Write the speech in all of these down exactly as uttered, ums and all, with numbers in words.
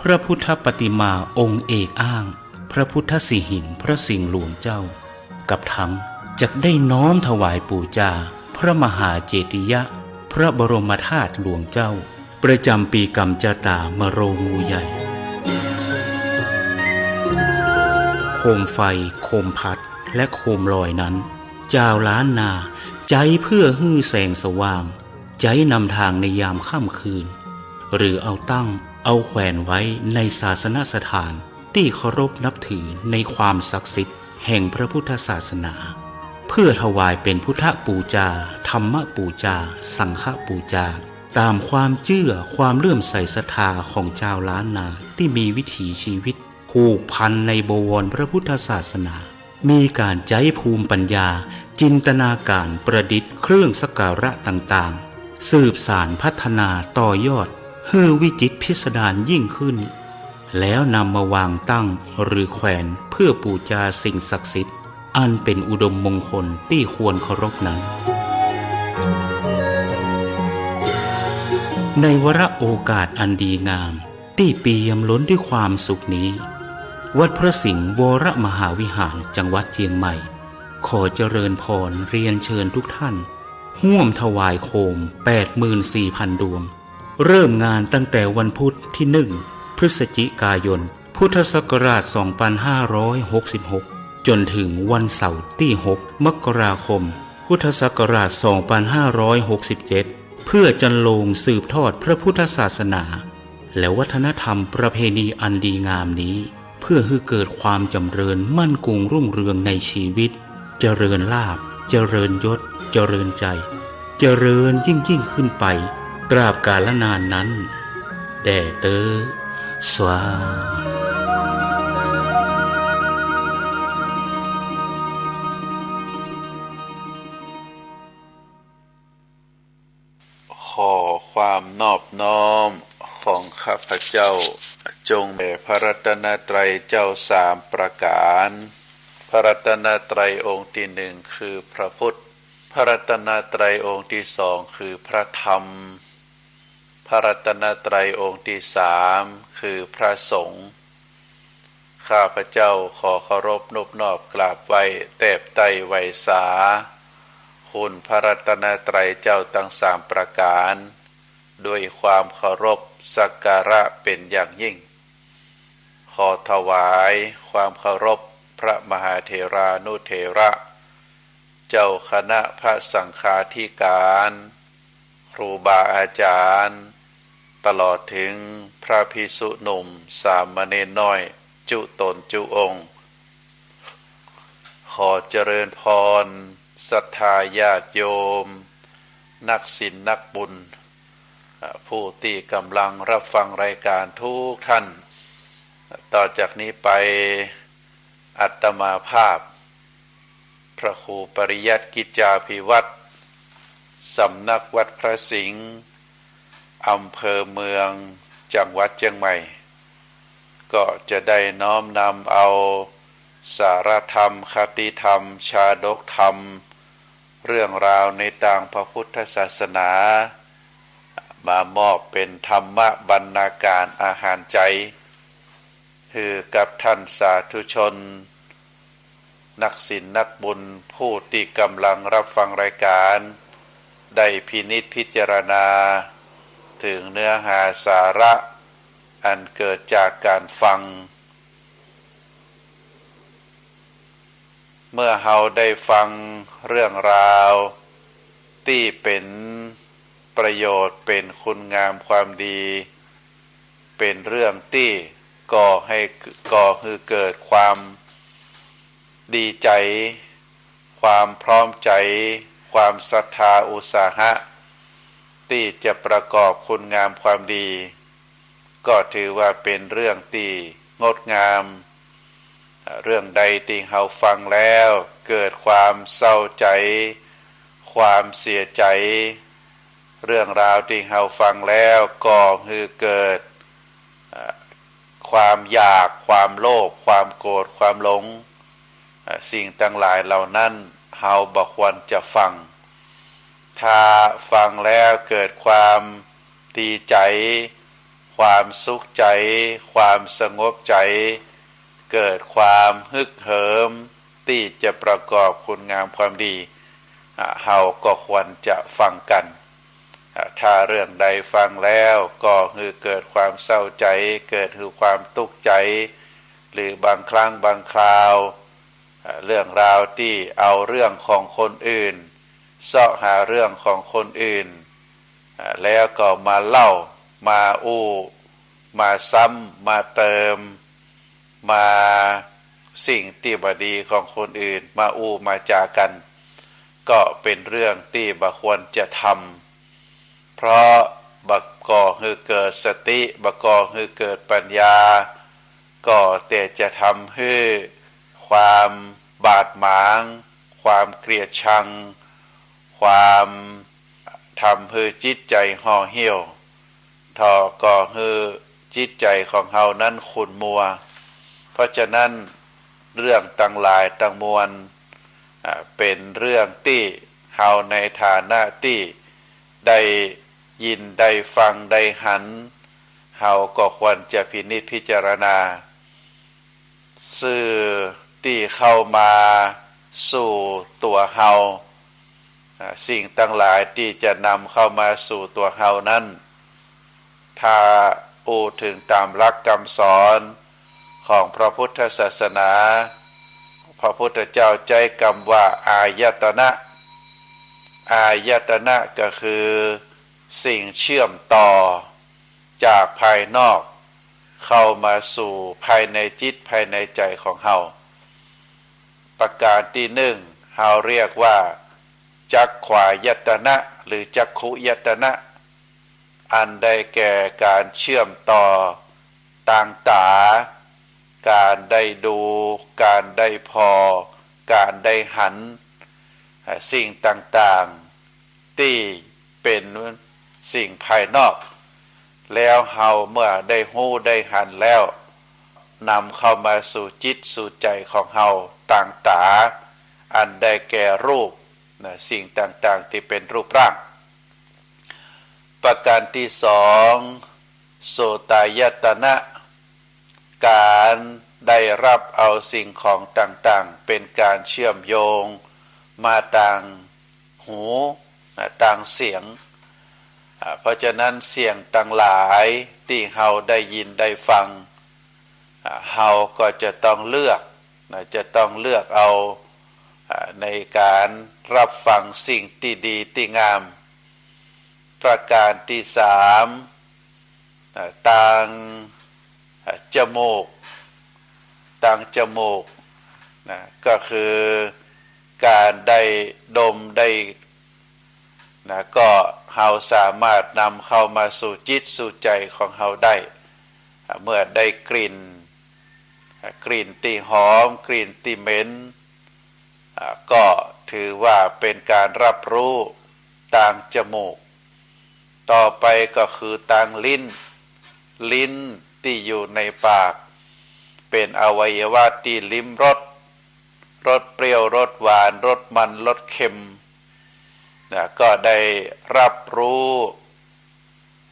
พระพุทธปฏิมาองค์เอกอ้าง พระพุทธสิหิงค์พระสิงห์หลวงเจ้า กับทั้งจักได้น้อมถวายปู๋จา พระมหาเจติยะ พระบรมธาตุหลวงเจ้า ประจ๋ำปี๋ก๋ำจาต๋ามะโรงงูใหญ่ โคมไฟ โคมพัด และโคมลอยนั้น จาวล้านนาใจ๊เพื่อหื้อแสงสว่าง ใจ๊นำตางในยามค่ำคืน หรือเอาตั้ง เอาแขวนไว้ในศาสนสถานตี้เคารพนับถือในความศักดิ์สิทธิ์แห่งพระพุทธศาสนา เพื่อถวายเป๋นพุทธปู๋จา ธรรมปู๋จา สังฆปู๋จา ต๋ามความเจื้อความเลื่อมใสศรัทธาของจาวล้านนาตี้มีวิถีชีวิตผูกพันในบวรพระพุทธศาสนา มีก๋านใจ๊ภูมิปัญญา จินตนาก๋ารประดิษฐ์เครื่องสักการะต่างๆ สืบสานพัฒนาต่อยอดหื้อวิจิตรพิสดารยิ่งขึ้น แล้วนำมาวางตั้งหรือแขวนเพื่อปู๋จาสิ่งศักดิ์สิทธิ์ อันเป๋นอุดมมงคลตี้ควรเคารพนั้น ในวาระโอกาสอันดีงาม ตี้เปี่ยมล้นด้วยความสุขนี้ วัดพระสิงห์วรมหาวิหารจังหวัดเจียงใหม่ ขอเจริญพรเรียนเชิญทุกท่าน ฮ่วมถวายโคม แปดหมื่นสี่พันดวง เริ่มงานตั้งแต่วันพุธตี้หนึ่ง พฤศจิกายน พุทธศักราช สองพันห้าร้อยหกสิบหก จ๋นเถิงวันเสาร์ตี้หก มกราคม พุทธศักราช สองพันห้าร้อยหกสิบเจ็ด เพื่อจันโลงสืบทอดพระพุทธศาสนา และวัฒนธรรมประเพณีอันดีงามนี้ เพื่อหื้อเกิดความจ๋ำเริญมั่นคงรุ่งเรืองในชีวิต เจริญลาภ เจริญยศ เจริญใจ๋ เจริญยิ่งๆ ขึ้นไป ตราบกาลนานนั้น แด่เต๊อะ สาธุ ขอความนอบน้อมของข้าพเจ้า จงแด่พระรัตนตรัยเจ้าสามประก๋าน พระรัตนตรัยองค์ตี้หนึ่งคือพระพุทธ พระรัตนตรัยองค์ตี้สองคือพระธรรม พระรัตนตรัยองค์ตี้สามคือพระสงฆ์ ข้าพเจ้าขอเคารพนบนอบกราบไหว้แทบไต้ไหว้สา คุณพระรัตนตรัยเจ้าตังสามประก๋าน ด้วยความเคารพสักการะเป๋นอย่างยิ่ง ขอถวายความเคารพพระมหาเถรานุเถระ เจ้าคณะพระสังฆาธิการ ครูบาอาจ๋ารย์ ตลอดเถิงพระภิกษุหนุ่มสามเณรน้อย จุ๊ต๋นจุ๊องค์ ขอเจริญพรศรัทธาญาติโยม นักศีลนักบุญ อ่า ผู้ตี้ก่ำลังรับฟังรายก๋านทุกท่าน ต่อจากนี้ไป อาตมาภาพ พระครูปริยัติกิจจาภิวัฒน์ สำนักวัดพระสิงห์ อำเภอเมือง จังหวัดเจียงใหม่ ก็จะได้น้อมนำเอาสาระธรรม คติธรรม ชาดกธรรม เรื่องราวในตางพระพุทธศาสนา มามอบเป๋นธรรมบรรณาการอาหารใจ๋ หื้อกับท่านสาธุชน นักศีลนักบุญ ผู้ตี้ก่ำลังรับฟังรายก๋าน ได้พินิจพิจารณา เถิงเนื้อหาสาระ อันเกิดจากก๋านฟัง เมื่อเฮาได้ฟังเรื่องราวตี้เป๋นประโยชน์ เป๋นคุณงามความดี เป๋นเรื่องตี้ก่อหื้อ ก่อหื้อเกิดความดีใจ๋ ความพร้อมใจ๋ ความศรัทธาอุตสาหะ ตี้จะประกอบคุณงามความดี ก็ถือว่าเป๋นเรื่องตี้งดงาม เรื่องใดตี้เฮาฟังแล้วเกิดความเศร้าใจ๋ ความเสียใจ๋ เรื่องราวตี้เฮาฟังแล้วก่อหื้อเกิด เอ่อ ความอยาก ความโลภ ความโกรธ ความหลง เอ่อ สิ่งตังหลายเหล่านั้น เฮาบ่ควรจะฟัง ถ้าฟังแล้วเกิดความดีใจ๋ ความสุขใจ๋ ความสงบใจ๋ เกิดความฮึกเหิมตี้จะประกอบคุณงามความดี อ่ะ เฮาก็ควรจะฟังกั๋น อ่ะ ถ้าเรื่องใดฟังแล้วก่อหื้อเกิดความเศร้าใจ๋ เกิดหื้อความตุ๊กข์ใจ๋ หรือบางครั้งบางคราว อ่ะ เรื่องราวตี้เอาเรื่องของคนอื่น เซาะหาเรื่องของคนอื่น อ่ะ แล้วก็มาเล่า มาอู้ มาซ้ำ มาเติม มาสิ่งตี้บ่ดีของคนอื่น มาอู้มาจ๋ากั๋น ก็เป๋นเรื่องตี้บ่ควรจะทำ เพราะบ่ก่อหื้อเกิดสติ บ่ก่อหื้อเกิดปัญญา ก่อแต่จะทำหื้อความบาดหมาง ความเกลียดชัง ความ ทำหื้อจิตใจ๋ห่อเหี่ยว เถาะก่อหื้อจิตใจ๋ของเฮานั้นขุ่นมัว เพราะฉะนั้นเรื่องตังหลายตังมวล อ่า เป๋นเรื่องตี้เฮาในฐานะตี้ได้ยินได้ฟังได้หัน เฮาก็ควรจะพินิจพิจารณา สื่อตี้เข้ามาสู่ตั๋วเฮา อ่า สิ่งตังหลายตี้จะนำเข้ามาสู่ตั๋วเฮานั้น ถ้าอู้เถิงต๋ามหลักกำสอนของพระพุทธศาสนา พระพุทธเจ้าใจ๊กำว่าอายตนะ อายตนะก็คือสิ่งเชื่อมต่อ จากภายนอกเข้ามาสู่ภายในจิตภายในใจ๋ของเฮา ประก๋านตี้นึ่ง เฮาเรียกว่าจักขายตนะหรือจักขุยตนะ อันได้แก่ก๋านเชื่อมต่อตางต๋า ก๋านได้ดู ก๋านได้ผ่อ ก๋านได้หัน อ่า สิ่งต่างๆ ตี้เป๋นสิ่งภายนอก แล้วเฮาเมื่อได้ฮู้ได้หันแล้ว นำเข้ามาสู่จิตสู่ใจ๋ของเฮาตางต๋า อันได้แก่รูป นะ สิ่งต่างๆ ตี้เป๋นรูปร่าง ประก๋านตี้สอง โสตายตนะ ก๋านได้ฮับเอาสิ่งของต่างๆ เป๋นก๋านเชื่อมโยงมาตางหู นะ ตางเสียง อ่า เพราะฉะนั้นเสียงตังหลายตี้เฮาได้ยินได้ฟัง อ่า เฮาก็จะต้องเลือก นะ จะต้องเลือกเอา อ่า ในก๋านฮับฟังสิ่งตี้ดีตี้งาม ประก๋านตี้สาม อ่า ตาง อ่า จมูก ตางจมูก นะ ก็คือก๋านได้ดมได้ นะ ก็เฮาสามารถนำเข้ามาสู่จิตสู่ใจ๋ของเฮาได้ อ่า เมื่อได้กลิ่น อ่า กลิ่นตี้หอม กลิ่นตี้เหม็น อ่า ก็ถือว่าเป๋นก๋านฮับฮู้ตางจมูก ต่อไปก็คือตางลิ้น ลิ้นตี้อยู่ในปาก เป๋นอวัยวะตี้ลิ้มรส รสเปรี้ยว รสหวาน รสมัน รสเค็ม นะ ก็ได้ฮับฮู้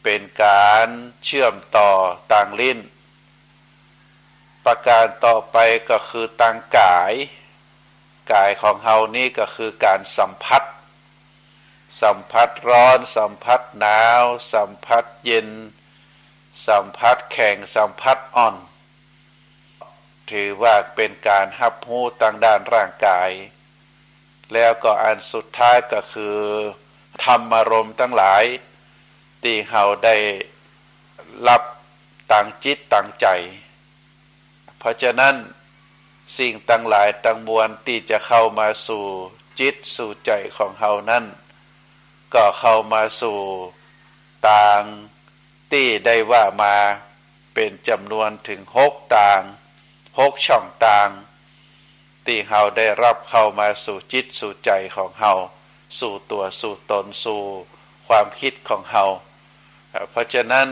เป๋นก๋านเชื่อมต่อตางลิ้น ประก๋านต่อไปก็คือตางก๋าย ก๋ายของเฮานี้ก็คือก๋านสัมผัส สัมผัสร้อน สัมผัสหนาว สัมผัสเย็น สัมผัสแข็ง สัมผัสอ่อน ถือว่าเป๋นก๋านฮับฮู้ตางด้านร่างก๋าย แล้วก็อันสุดท้ายก็คือธรรมารมณ์ตังหลายตี้เฮาได้ฮับตางจิตตางใจ๋ เพราะฉะนั้นสิ่งตังหลายตังมวลตี้จะเข้ามาสู่จิตสู่ใจ๋ของเฮานั้น ก็เข้ามาสู่ตางตี้ได้ว่ามา เป๋นจ๋ำนวนเถิงหกตาง หกช่องตาง ตี้เฮาได้ฮับเข้ามาสู่จิตสู่ใจ๋ของเฮา สู่ตั๋วสู่ตน สู่ความกึ๊ดของเฮา เอ่อ เพราะฉะนั้น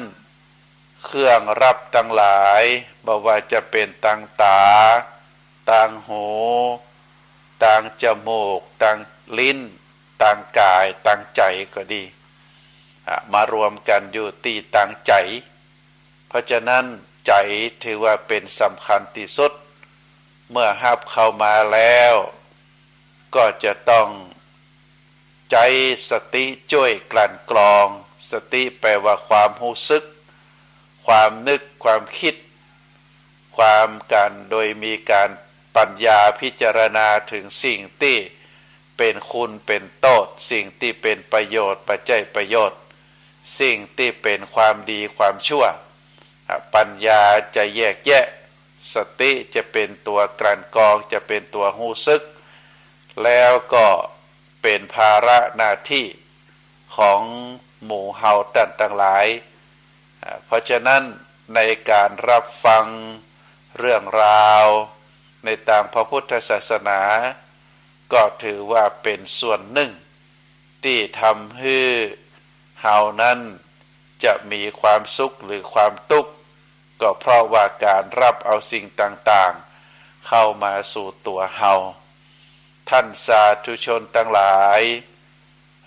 เครื่องฮับตังหลาย บ่ว่าจะเป๋นตางต๋า ตางหู ตางจมูก ตางลิ้น ตางก๋าย ตางใจ๋ก็ดี อ่ะ มารวมกั๋นอยู่ตี้ตางใจ๋ ราะฉะนั้นใจ๋ถือว่าเป๋นสำคัญตี้สุด เมื่อฮับเข้ามาแล้ว ก็จะต้องใจ๊สติจ้วยกลั่นกรอง สติแปลว่าความฮู้สึก ความนึก ความกึ๊ด ความกั๋น โดยมีก๋านปัญญาพิจารณาเถิงสิ่งตี้เป๋นคุณเป๋นโต้ษ สิ่งตี้เป๋นประโยชน์ บ่ใจ้ประโยชน์ สิ่งตี้เป๋นความดีความชั่ว อ่ะ ปัญญาจะแยกแยะ สติจะเป๋นตั๋วกลั่นกรอง จะเป๋นตั๋วฮู้สึก แล้วก็เป๋นภาระหน้าตี้ของหมู่เฮาต้านตังหลาย อ่า เพราะฉะนั้นในก๋านฮับฟังเรื่องราวในตางพระพุทธศาสนา ก็ถือว่าเป๋นส่วนนึ่งตี้ทำหื้อเฮานั้นจะมีความสุขหรือความตุ๊กข์ ก็เพราะว่าก๋านฮับเอาสิ่งต่างๆ เข้ามาสู่ตั๋วเฮา ท่านสาธุชนตังหลาย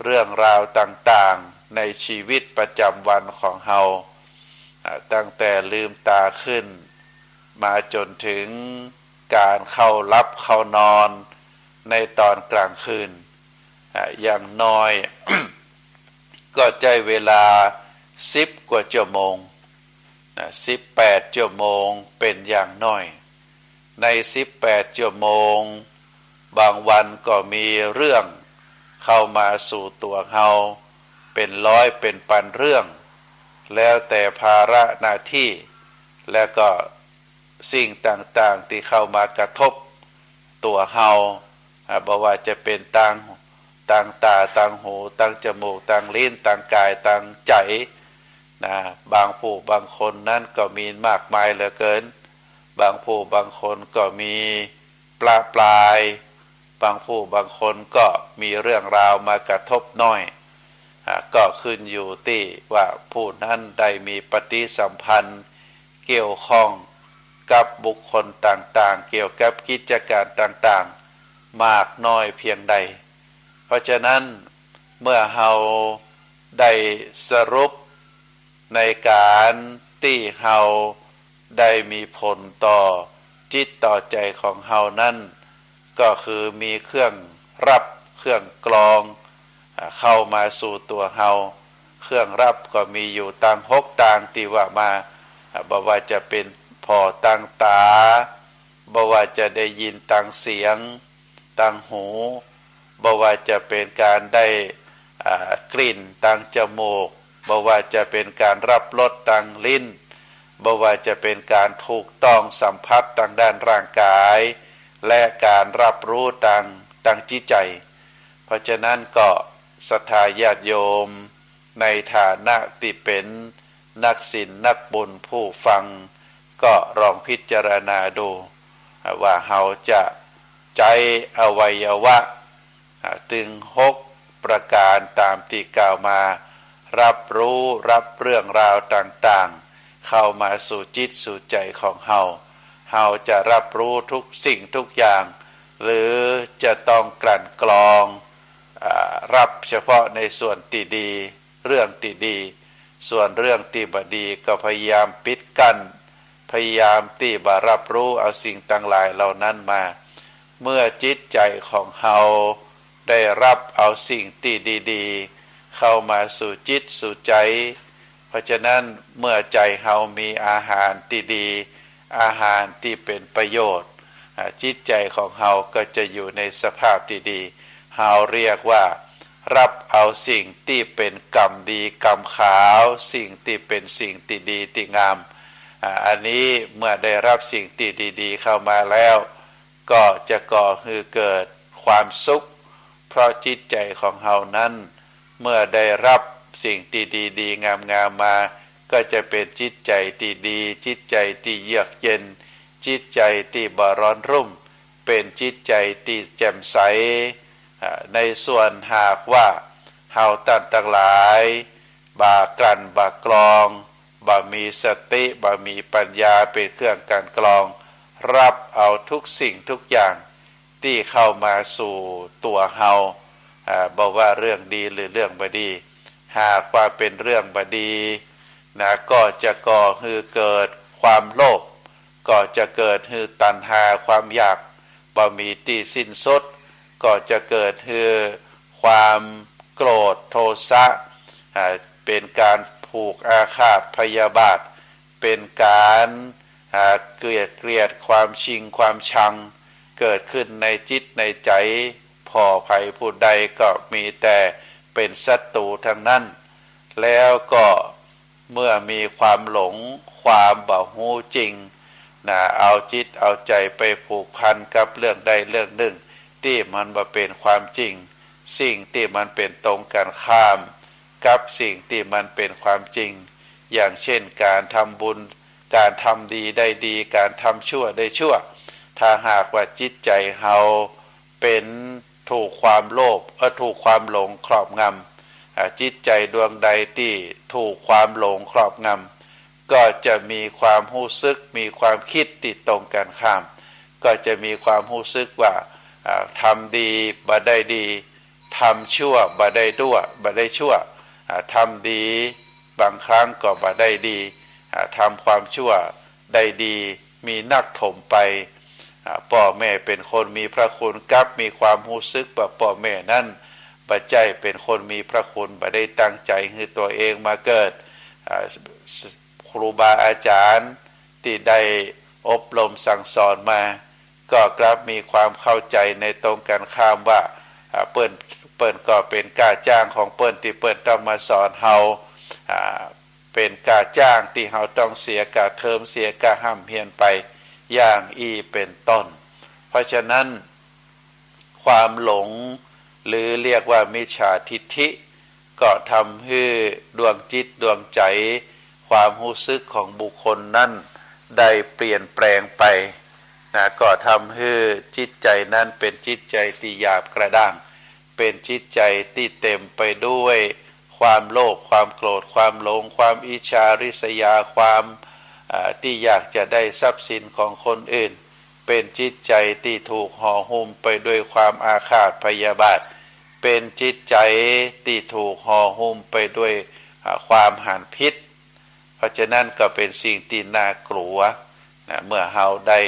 เรื่องราวต่างๆ ในชีวิตประจ๋ำวันของเฮา อ่า ตั้งแต่ลืมต๋าขึ้น มาจ๋นเถิงก๋านเข้าหลับเข้านอนในต๋อนกลางคืน อ่า อย่างน้อย ก็ใจ๊เวลาสิบกว่าชั่วโมง นะ สิบแปดชั่วโมงเป๋นอย่างน้อย ในสิบแปดชั่วโมง บางวันก็มีเรื่องเข้ามาสู่ตั๋วเฮาเป๋นร้อยเป๋นปันเรื่อง แล้วแต่ภาระหน้าตี้ แล้วก็สิ่งต่างๆ ตี้เข้ามากระทบตั๋วเฮา อ่า บ่ว่าจะเป๋นตาง ตางต๋า ตางหู ตางจมูก ตางลิ้น ตางก๋าย ตางใจ๋ นะ บางผู้บางคนนั้นก็มีมากมายเหลือเกิน บางผู้บางคนก็มีประปราย บางผู้บางคนก็มีเรื่องราวมากระทบน้อย อ่า ก็ขึ้นอยู่ตี้ว่าผู้นั้นได้มีปฏิสัมพันธ์เกี่ยวข้องกับบุคคลต่างๆ เกี่ยวกับกิจก๋านต่างๆ มากน้อยเพียงใด เพราะฉะนั้นเมื่อเฮาได้สรุปในก๋านตี้เฮาได้มีผลต่อจิตต่อใจ๋ของเฮานั้น ก็คือมีเครื่องฮับเครื่องกรอง อ่า เข้ามาสู่ตั๋วเฮา เครื่องฮับก็มีอยู่ตางหกตางตี้ว่ามา อ่า บ่ว่าจะเป๋นผ่อตางต๋า บ่ว่าจะได้ยินตางเสียง ตางหู บ่ว่าจะเป๋นก๋านได้ อ่า กลิ่นตางจมูก บ่ว่าจะเป๋นก๋านฮับรสตางลิ้น บ่ว่าจะเป๋นก๋านถูกต้องสัมผัสตางด้านร่างก๋าย และก๋านฮับฮู้ตาง ตางจิตใจ๋ เพราะฉะนั้นก็ศรัทธาญาติโยม ในฐานะตี้เป๋นนักศีลนักบุญผู้ฟัง ก็ลองพิจารณาดู ว่าเฮาจะใจ๊อวัยวะ อ่า ตึงหกประก๋านต๋ามตี้กล่าวมา ฮับฮู้ ฮับเรื่องราวต่างๆ เข้ามาสู่จิตสู่ใจ๋ของเฮา เฮาจะฮับฮู้ทุกสิ่งทุกอย่าง หรือจะต้องกลั่นกรอง อ่า ฮับเฉพาะในส่วนตี้ดี เรื่องตี้ดี ส่วนเรื่องตี้บ่ดีก็พยายามปิดกั้น พยายามตี้บ่ฮับฮู้เอาสิ่งตังหลายเหล่านั้นมา เมื่อจิตใจ๋ของเฮาได้ฮับเอาสิ่งตี้ดีๆ เข้ามาสู่จิตสู่ใจ๋ เพราะฉะนั้นเมื่อใจ๋เฮามีอาหารตี้ดี อาหารตี้เป๋นประโยชน์ อ่า จิตใจ๋ของเฮาก็จะอยู่ในสภาพตี้ดี เฮาเรียกว่าฮับเอาสิ่งตี้เป๋นกรรมดีกรรมขาว สิ่งตี้เป๋นสิ่งตี้ดีตี้งาม อ่า อันนี้เมื่อได้ฮับสิ่งตี้ดีๆ เข้ามาแล้ว ก็จะก่อหื้อเกิดความสุข เพราะจิตใจ๋ของเฮานั้น เมื่อได้ฮับสิ่งตี้ดีๆ งามๆ มา ก็จะเป๋นจิตใจ๋ตี้ดี จิตใจ๋ตี้เยือกเย็น จิตใจ๋ตี้บ่ร้อนรุ่ม เป๋นจิตใจ๋ตี้แจ่มใส อ่า ในส่วนหากว่าเฮาต้านตังหลาย บ่กลั่นบ่กรอง บ่มีสติ บ่มีปัญญาเป๋นเครื่องกลั่นกรอง ฮับเอาทุกสิ่งทุกอย่างตี้เข้ามาสู่ตั๋วเฮา อ่า บ่ว่าเรื่องดีหรือเรื่องบ่ดี หากว่าเป๋นเรื่องบ่ดี นะ ก็จะก่อหื้อเกิดความโลภ ก็จะเกิดหื้อตัณหาความอยากบ่มีตี้สิ้นสุด ก็จะเกิดหื้อความโกรธโทสะ อ่า เป๋นก๋านผูกอาฆาตพยาบาท เป๋นก๋าน อ่า เกลียด เกลียดความชิงความชัง เกิดขึ้นในจิตในใจ๋ ผ่อใผผู้ใดก็มีแต่เป๋นศัตรู๋ตังนั้น แล้วก็เมื่อมีความหลง ความบ่ฮู้จริง นะ เอาจิตเอาใจ๋ไปผูกพันกับเรื่องใดเรื่องนึ่งตี้มันบ่เป๋นความจริง สิ่งตี้มันเป๋นตรงกันข้ามกับสิ่งตี้มันเป๋นความจริง อย่างเช่น ก๋านทำบุญ ก๋านทำดีได้ดี ก๋านทำชั่วได้ชั่ว ถ้าหากว่าจิตใจ๋เฮาเป๋นถูกความโลภ เอ่อ ถูกความหลงครอบงำ อ่า จิตใจ๋ดวงใดตี้ถูกความหลงครอบงำ ก็จะมีความฮู้สึก มีความกึ๊ดตี้ตรงกันข้าม ก็จะมีความฮู้สึกว่า อ่า ทำดีบ่ได้ดี ทำชั่วบ่ได้ดั้ว บ่ได้ชั่ว อ่า ทำดีบางครั้งก็บ่ได้ดี อ่า ทำความชั่วได้ดี มีนักถมไป อ่า ป้อแม่เป๋นคนมีพระคุณ กลับมีความฮู้สึกว่าป้อแม่นั้นบ่ใจ้เป๋นคนมีพระคุณ บ่ได้ตั้งใจ๋หื้อตั๋วเองมาเกิด อ่า ครูบาอาจ๋ารย์ตี้ได้อบรมสั่งสอนมา ก็กลับมีความเข้าใจ๋ในตรงกันข้ามว่า อ่า เปิ้น เปิ้นก็เป๋นก้าจ้างของเปิ้นตี้เปิ้นต้องมาสอนเฮา อ่า เป๋นก้าจ้างตี้เฮาต้องเสียก้าเทอม เสียก้าฮ่ำเฮียนไป อย่างอี้เป๋นต้น เพราะฉะนั้น ความหลง หรือเรียกว่ามิจฉาทิฏฐิ ก็ทำหื้อดวงจิตดวงใจ๋ ความฮู้สึกของบุคคลนั้นได้เปลี่ยนแปลงไป นะ ก็ทำหื้อจิตใจ๋นั้นเป๋นจิตใจ๋ตี้หยาบกระด้าง เป๋นจิตใจ๋ตี้เต๋มไปด้วยความโลภ ความโกรธ ความหลง ความอิจฉาริษยา ความ อ่า ตี้อยากจะได้ทรัพย์สินของคนอื่น เป๋นจิตใจ๋ตี้ถูกห่อหุ้มไปด้วยความอาฆาตพยาบาท เป๋นจิตใจ๋ตี้ถูกห่อหุ้มไปด้วย อ่า ความหันผิด เพราะฉะนั้นก็เป๋นสิ่งตี้น่ากลัว นะ เมื่อเฮาได้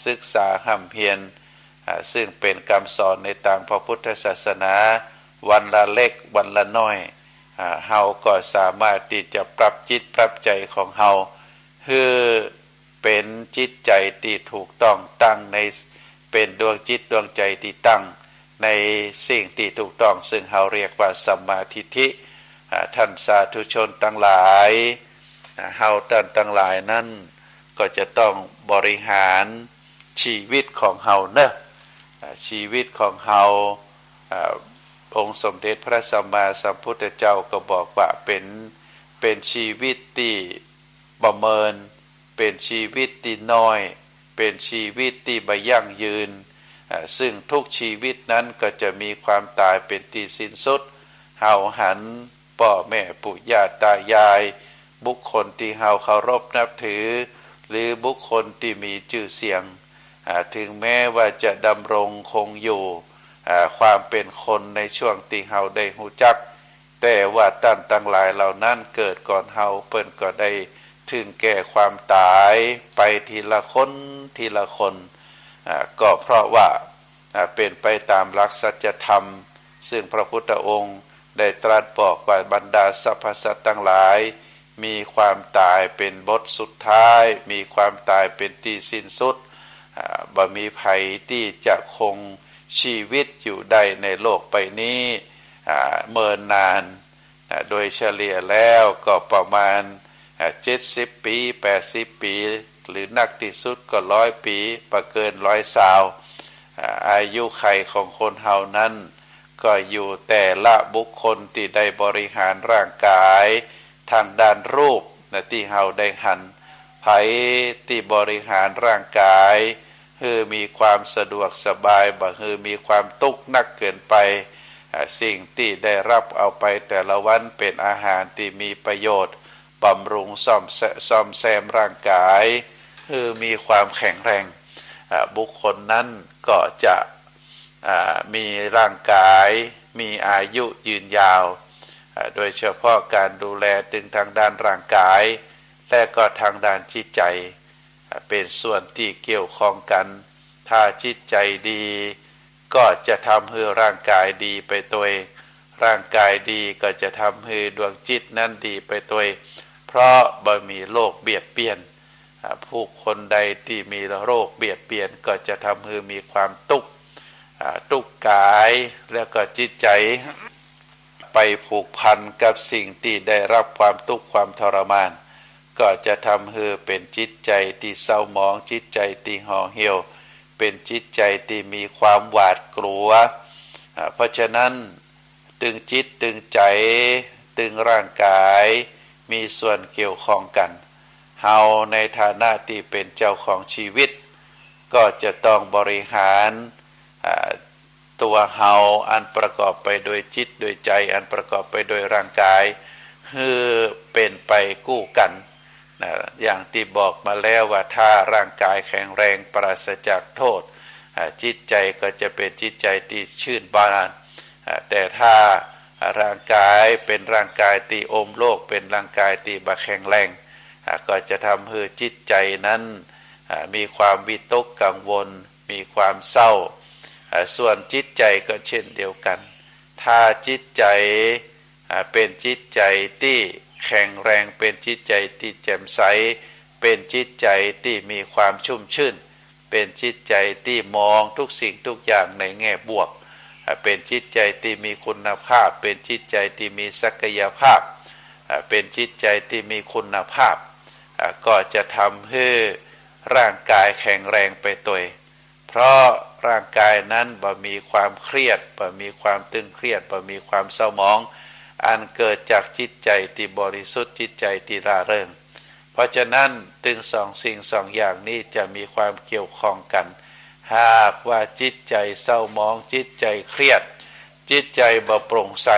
ศึกษาฮ่ำเฮียน อ่า ซึ่งเป๋นกำสอนในตางพระพุทธศาสนา วันละเล็กวันละน้อย อ่า เฮาก็สามารถตี้จะปรับจิตปรับใจ๋ของเฮา หื้อเป๋นจิตใจ๋ตี้ถูกต้องตั้งใน เป๋นดวงจิตดวงใจ๋ตี้ตั้งในสิ่งตี้ถูกต้อง ซึ่งเฮาเรียกว่าสัมมาทิฏฐิ อ่า ท่านสาธุชนตังหลาย อ่า เฮาต้านตังหลายนั้นก็จะต้องบริหารชีวิตของเฮาเนาะ อ่า ชีวิตของเฮา อ่า องค์สมเด็จพระสัมมาสัมพุทธเจ้าก็บอกว่าเป๋น เป๋นชีวิตตี้ประเมิน เป๋นชีวิตตี้น้อย เป๋นชีวิตตี้บ่ยั่งยืน อ่า ซึ่งทุกชีวิตนั้นก็จะมีความต๋ายเป๋นตี้สิ้นสุด เฮาหันป้อแม่ปู่ย่าต๋ายาย บุคคลตี้เฮาเคารพนับถือ หรือบุคคลตี้มีจื้อเสียง อ่า ถึงแม้ว่าจะดำรงคงอยู่ อ่า ความเป๋นคนในช่วงตี้เฮาได้ฮู้จัก แต่ว่าต้านตังหลายเหล่านั้นเกิดก่อนเฮา เปิ้นก็ได้ถึงแก่ความต๋ายไปทีละคนทีละคน อ่า ก็เพราะว่า อ่า เป๋นไปต๋ามหลักสัจธรรม ซึ่งพระพุทธองค์ได้ตรัสบอกว่าบรรดาสรรพสัตว์ตังหลาย มีความต๋ายเป๋นบทสุดท้าย มีความต๋ายเป๋นตี้สิ้นสุด อ่า บ่มีใผตี้จะคงชีวิตอยู่ได้ในโลกใบนี้ อ่า เมินนาน อ่า โดยเฉลี่ยแล้วก็ประมาณ อ่า เจ็ดสิบปี๋ แปดสิบปี๋ หรือนักตี้สุดก็ร้อยปี๋ บ่เกินร้อยซาว อ่า อายุขัยของคนเฮานั้น ก็อยู่แต่ละบุคคลตี้ได้บริหารร่างกายตางด้านรูปนะ ตี้เฮาได้หัน ใผตี้บริหารร่างกายหื้อมีความสะดวกสบาย บ่หื้อมีความตุ๊กข์นักเกินไป อ่า สิ่งตี้ได้ฮับเอาไปแต่ละวันเป๋นอาหารตี้มีประโยชน์ บำรุงซ่อมแซ- ซ่อมแซมร่างกายหื้อมีความแข็งแรง อ่า บุคคลนั้นก็จะ อ่า มีร่างกาย มีอายุยืนยาว อ่า โดยเฉพาะก๋านดูแลตึงตางด้านร่างก๋าย และก็ตางด้านจิตใจ๋ อ่า เป๋นส่วนตี้เกี่ยวข้องกั๋น ถ้าจิตใจ๋ดี ก็จะทำหื้อร่างก๋ายดีไปตวย ร่างก๋ายดีก็จะทำหื้อดวงจิตนั้นดีไปตวย เพราะบ่มีโรคเบียดเบียน อ่า ผู้คนใดตี้มีโรคเบียดเบียนก็จะทำหื้อมีความตุ๊กข์ อ่า ตุ๊กข์ก๋าย แล้วก็จิตใจ๋ไปผูกพันกับสิ่งตี้ได้รับความตุ๊กข์ความทรมาน ก็จะทำหื้อเป๋นจิตใจ๋ตี้เศร้าหมอง จิตใจ๋ตี้ห่อเหี่ยว เป๋นจิตใจ๋ตี้มีความหวาดกลัว อ่า เพราะฉะนั้น ตึงจิตตึงใจ๋ ตึงร่างก๋าย มีส่วนเกี่ยวข้องกั๋น เฮาในฐานะตี้เป๋นเจ้าของชีวิต ก็จะต้องบริหาร อ่า ตั๋วเฮาอันประกอบไปโดยจิตโดยใจ๋ อันประกอบไปโดยร่างก๋าย หื้อเป๋นไปกู้กั๋น นะ อย่างตี้บอกมาแล้วว่าถ้าร่างก๋ายแข็งแรงปราศจากโทษ อ่า จิตใจ๋ก็จะเป๋นจิตใจ๋ตี้ชื่นบาน อ่า แต่ถ้าร่างก๋ายเป๋นร่างก๋ายตี้อมโรค เป๋นร่างก๋ายตี้บ่แข็งแรง อ่า ก็จะทำหื้อจิตใจ๋นั้น อ่า มีความวิตกกังวล มีความเศร้า อ่า ส่วนจิตใจ๋ก็เช่นเดียวกั๋น ถ้าจิตใจ๋ อ่า เป๋นจิตใจ๋ตี้แข็งแรง เป๋นจิตใจ๋ตี้แจ่มใส เป๋นจิตใจ๋ตี้มีความชุ่มชื่น เป๋นจิตใจ๋ตี้มองทุกสิ่งทุกอย่างในแง่บวก อ่า เป๋นจิตใจ๋ตี้มีคุณภาพ เป๋นจิตใจ๋ตี้มีศักยภาพ อ่า เป๋นจิตใจ๋ตี้มีคุณภาพ อ่า ก็จะทำหื้อร่างก๋ายแข็งแรงไปตวย เพราะร่างก๋ายนั้นบ่มีความเครียด บ่มีความตึงเครียด บ่มีความเศร้าหมอง อันเกิดจากจิตใจ๋ตี้บริสุทธิ์ จิตใจ๋ตี้ร่าเริง เพราะฉะนั้นตึงสองสิ่งสองอย่างนี้จะมีความเกี่ยวข้องกั๋น หากว่าจิตใจ๋เศร้าหมอง จิตใจ๋เครียด จิตใจ๋บ่โปร่งใส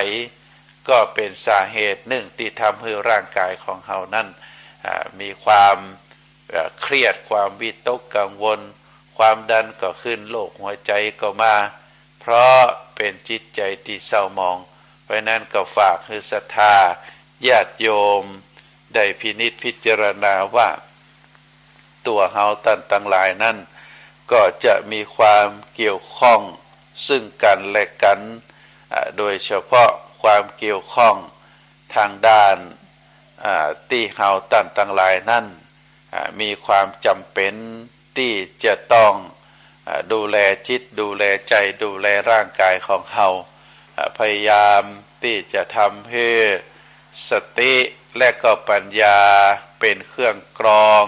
ก็เป๋นสาเหตุนึ่งตี้ทำหื้อร่างก๋ายของเฮานั้น อ่า มีความ เอ่อ เครียด ความวิตกกังวล ความดันก็ขึ้น โรคหัวใจ๋ก็มา เพราะเป๋นจิตใจ๋ตี้เศร้าหมอง เพราะฉะนั้นก็ฝากหื้อศรัทธาญาติโยมได้พินิจพิจารณาว่า ตั๋วเฮาต้านตังหลายนั้น ก็จะมีความเกี่ยวข้องซึ่งกั๋นและกั๋น อ่า โดยเฉพาะความเกี่ยวข้องตางด้าน อ่า ตี้เฮาต้านตังหลายนั้น อ่า มีความจ๋ำเป๋นตี้จะต้อง อ่า ดูแลจิต ดูแลใจ๋ ดูแลร่างก๋ายของเฮา อ่า พยายามตี้จะทำหื้อสติและก็ปัญญาเป๋นเครื่องกรอง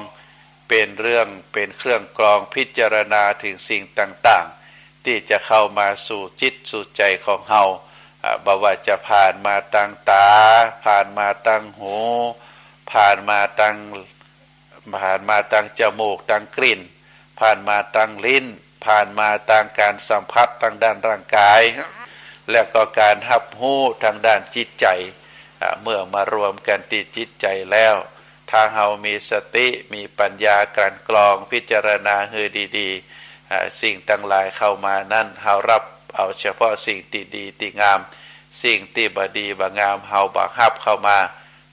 เป๋นเรื่อง เป๋นเครื่องกรองพิจารณาเถิงสิ่งต่างๆ ตี้จะเข้ามาสู่จิตสู่ใจ๋ของเฮา อ่า บ่ว่าจะผ่านมาตางต๋า ผ่านมาตางหู ผ่านมาตาง ผ่านมาตางจมูก ตางกลิ่น ผ่านมาตางลิ้น ผ่านมาตางก๋านสัมผัสตางด้านร่างก๋าย และก็ก๋านฮับฮู้ตางด้านจิตใจ๋ อ่า เมื่อมารวมกั๋นตี้จิตใจ๋แล้ว ถ้าเฮามีสติ มีปัญญากลั่นกรองพิจารณาหื้อดีๆ อ่า สิ่งตังหลายเข้ามานั้น เฮาฮับเอาเฉพาะสิ่งตี้ดีตี้งาม สิ่งตี้บ่ดีบ่งามเฮาบ่ฮับเข้ามา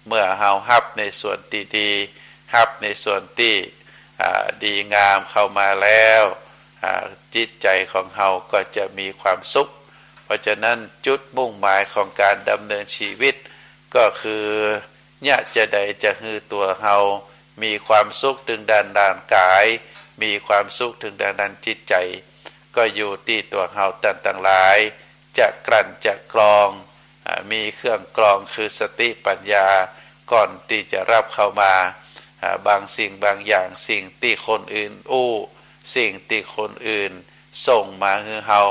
เมื่อเฮาฮับในส่วนตี้ดี ฮับในส่วนตี้ อ่า ดีงามเข้ามาแล้ว อ่า จิตใจ๋ของเฮาก็จะมีความสุข เพราะฉะนั้นจุดมุ่งหมายของก๋านดำเนินชีวิต ก็คือ เยียะจาใดจะหื้อตั๋วเฮามีความสุขเถิงด้านร่างก๋าย มีความสุขเถิงด้านด้านจิตใจ๋ ก็อยู่ตี้ตั๋วเฮาต้านตังหลาย จะกลั่นจะกรอง อ่า มีเครื่องกรองคือสติปัญญา ก่อนตี้จะฮับเข้ามา อ่า บางสิ่งบางอย่าง สิ่งตี้คนอื่นอู้ สิ่งตี้คนอื่นส่งมาหื้อเฮา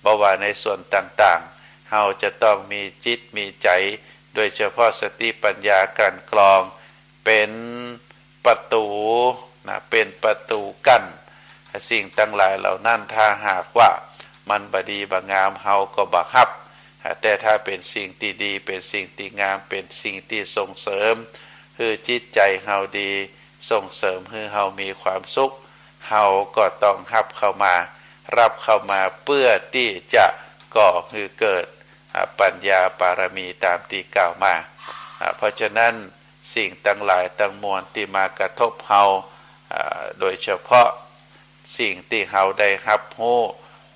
บ่ว่าในส่วนต่างๆ เฮาจะต้องมีจิตมีใจ๋ โดยเฉพาะสติปัญญากลั่นกรอง เป๋นประตู๋นะ เป๋นประตู๋กั้น สิ่งตังหลายเหล่านั้น ถ้าหากว่ามันบ่ดีบ่งาม เฮาก็บ่ฮับ แต่ถ้าเป๋นสิ่งตี้ดี เป๋นสิ่งตี้งาม เป๋นสิ่งตี้ส่งเสริมหื้อจิตใจ๋เฮาดี ส่งเสริมหื้อเฮามีความสุข เฮาก็ต้องฮับเข้ามา ฮับเข้ามาเปื้อตี้จะก่อหื้อเกิด อ่า ปัญญาปารมีต๋ามตี้กล่าวมา อ่า เพราะฉะนั้นสิ่งตังหลายตังมวลตี้มากระทบเฮา อ่า โดยเฉพาะสิ่งตี้เฮาได้ฮับฮู้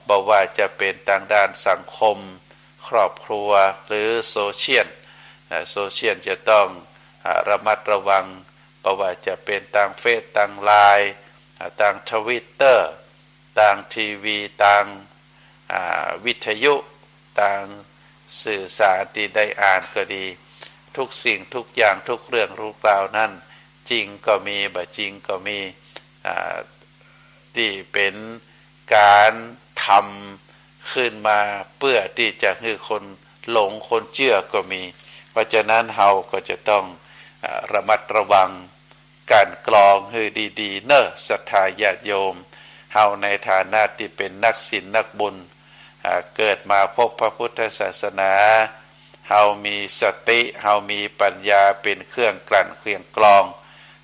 บ่ว่าจะเป๋นตางด้านสังคม ครอบครัว หรือโซเชียล อ่า โซเชียลจะต้อง อ่า ระมัดระวัง บ่ว่าจะเป๋นตางเฟซ ตางไลน์ อ่า ตางทวิตเตอร์ ตางทีวี ตาง อ่า วิทยุ ตางสื่อสารตี้ได้อ่านก็ดี ทุกสิ่งทุกอย่าง ทุกเรื่องทุกราวนั้น จริงก็มี บ่จริงก็มี อ่า ตี้เป๋นก๋านทำขึ้นมาเปื้อตี้จะหื้อคนหลงคนเจื้อก็มี เพราะฉะนั้นเฮาก็จะต้อง อ่า ระมัดระวัง กลั่นกรองหื้อดีๆ เน่อ ศรัทธาญาติโยม เฮาในฐานะตี้เป๋นนักศีลนักบุญ อ่า เกิดมาพบพระพุทธศาสนา เฮามีสติ เฮามีปัญญาเป๋นเครื่องกลั่นเครื่องกรอง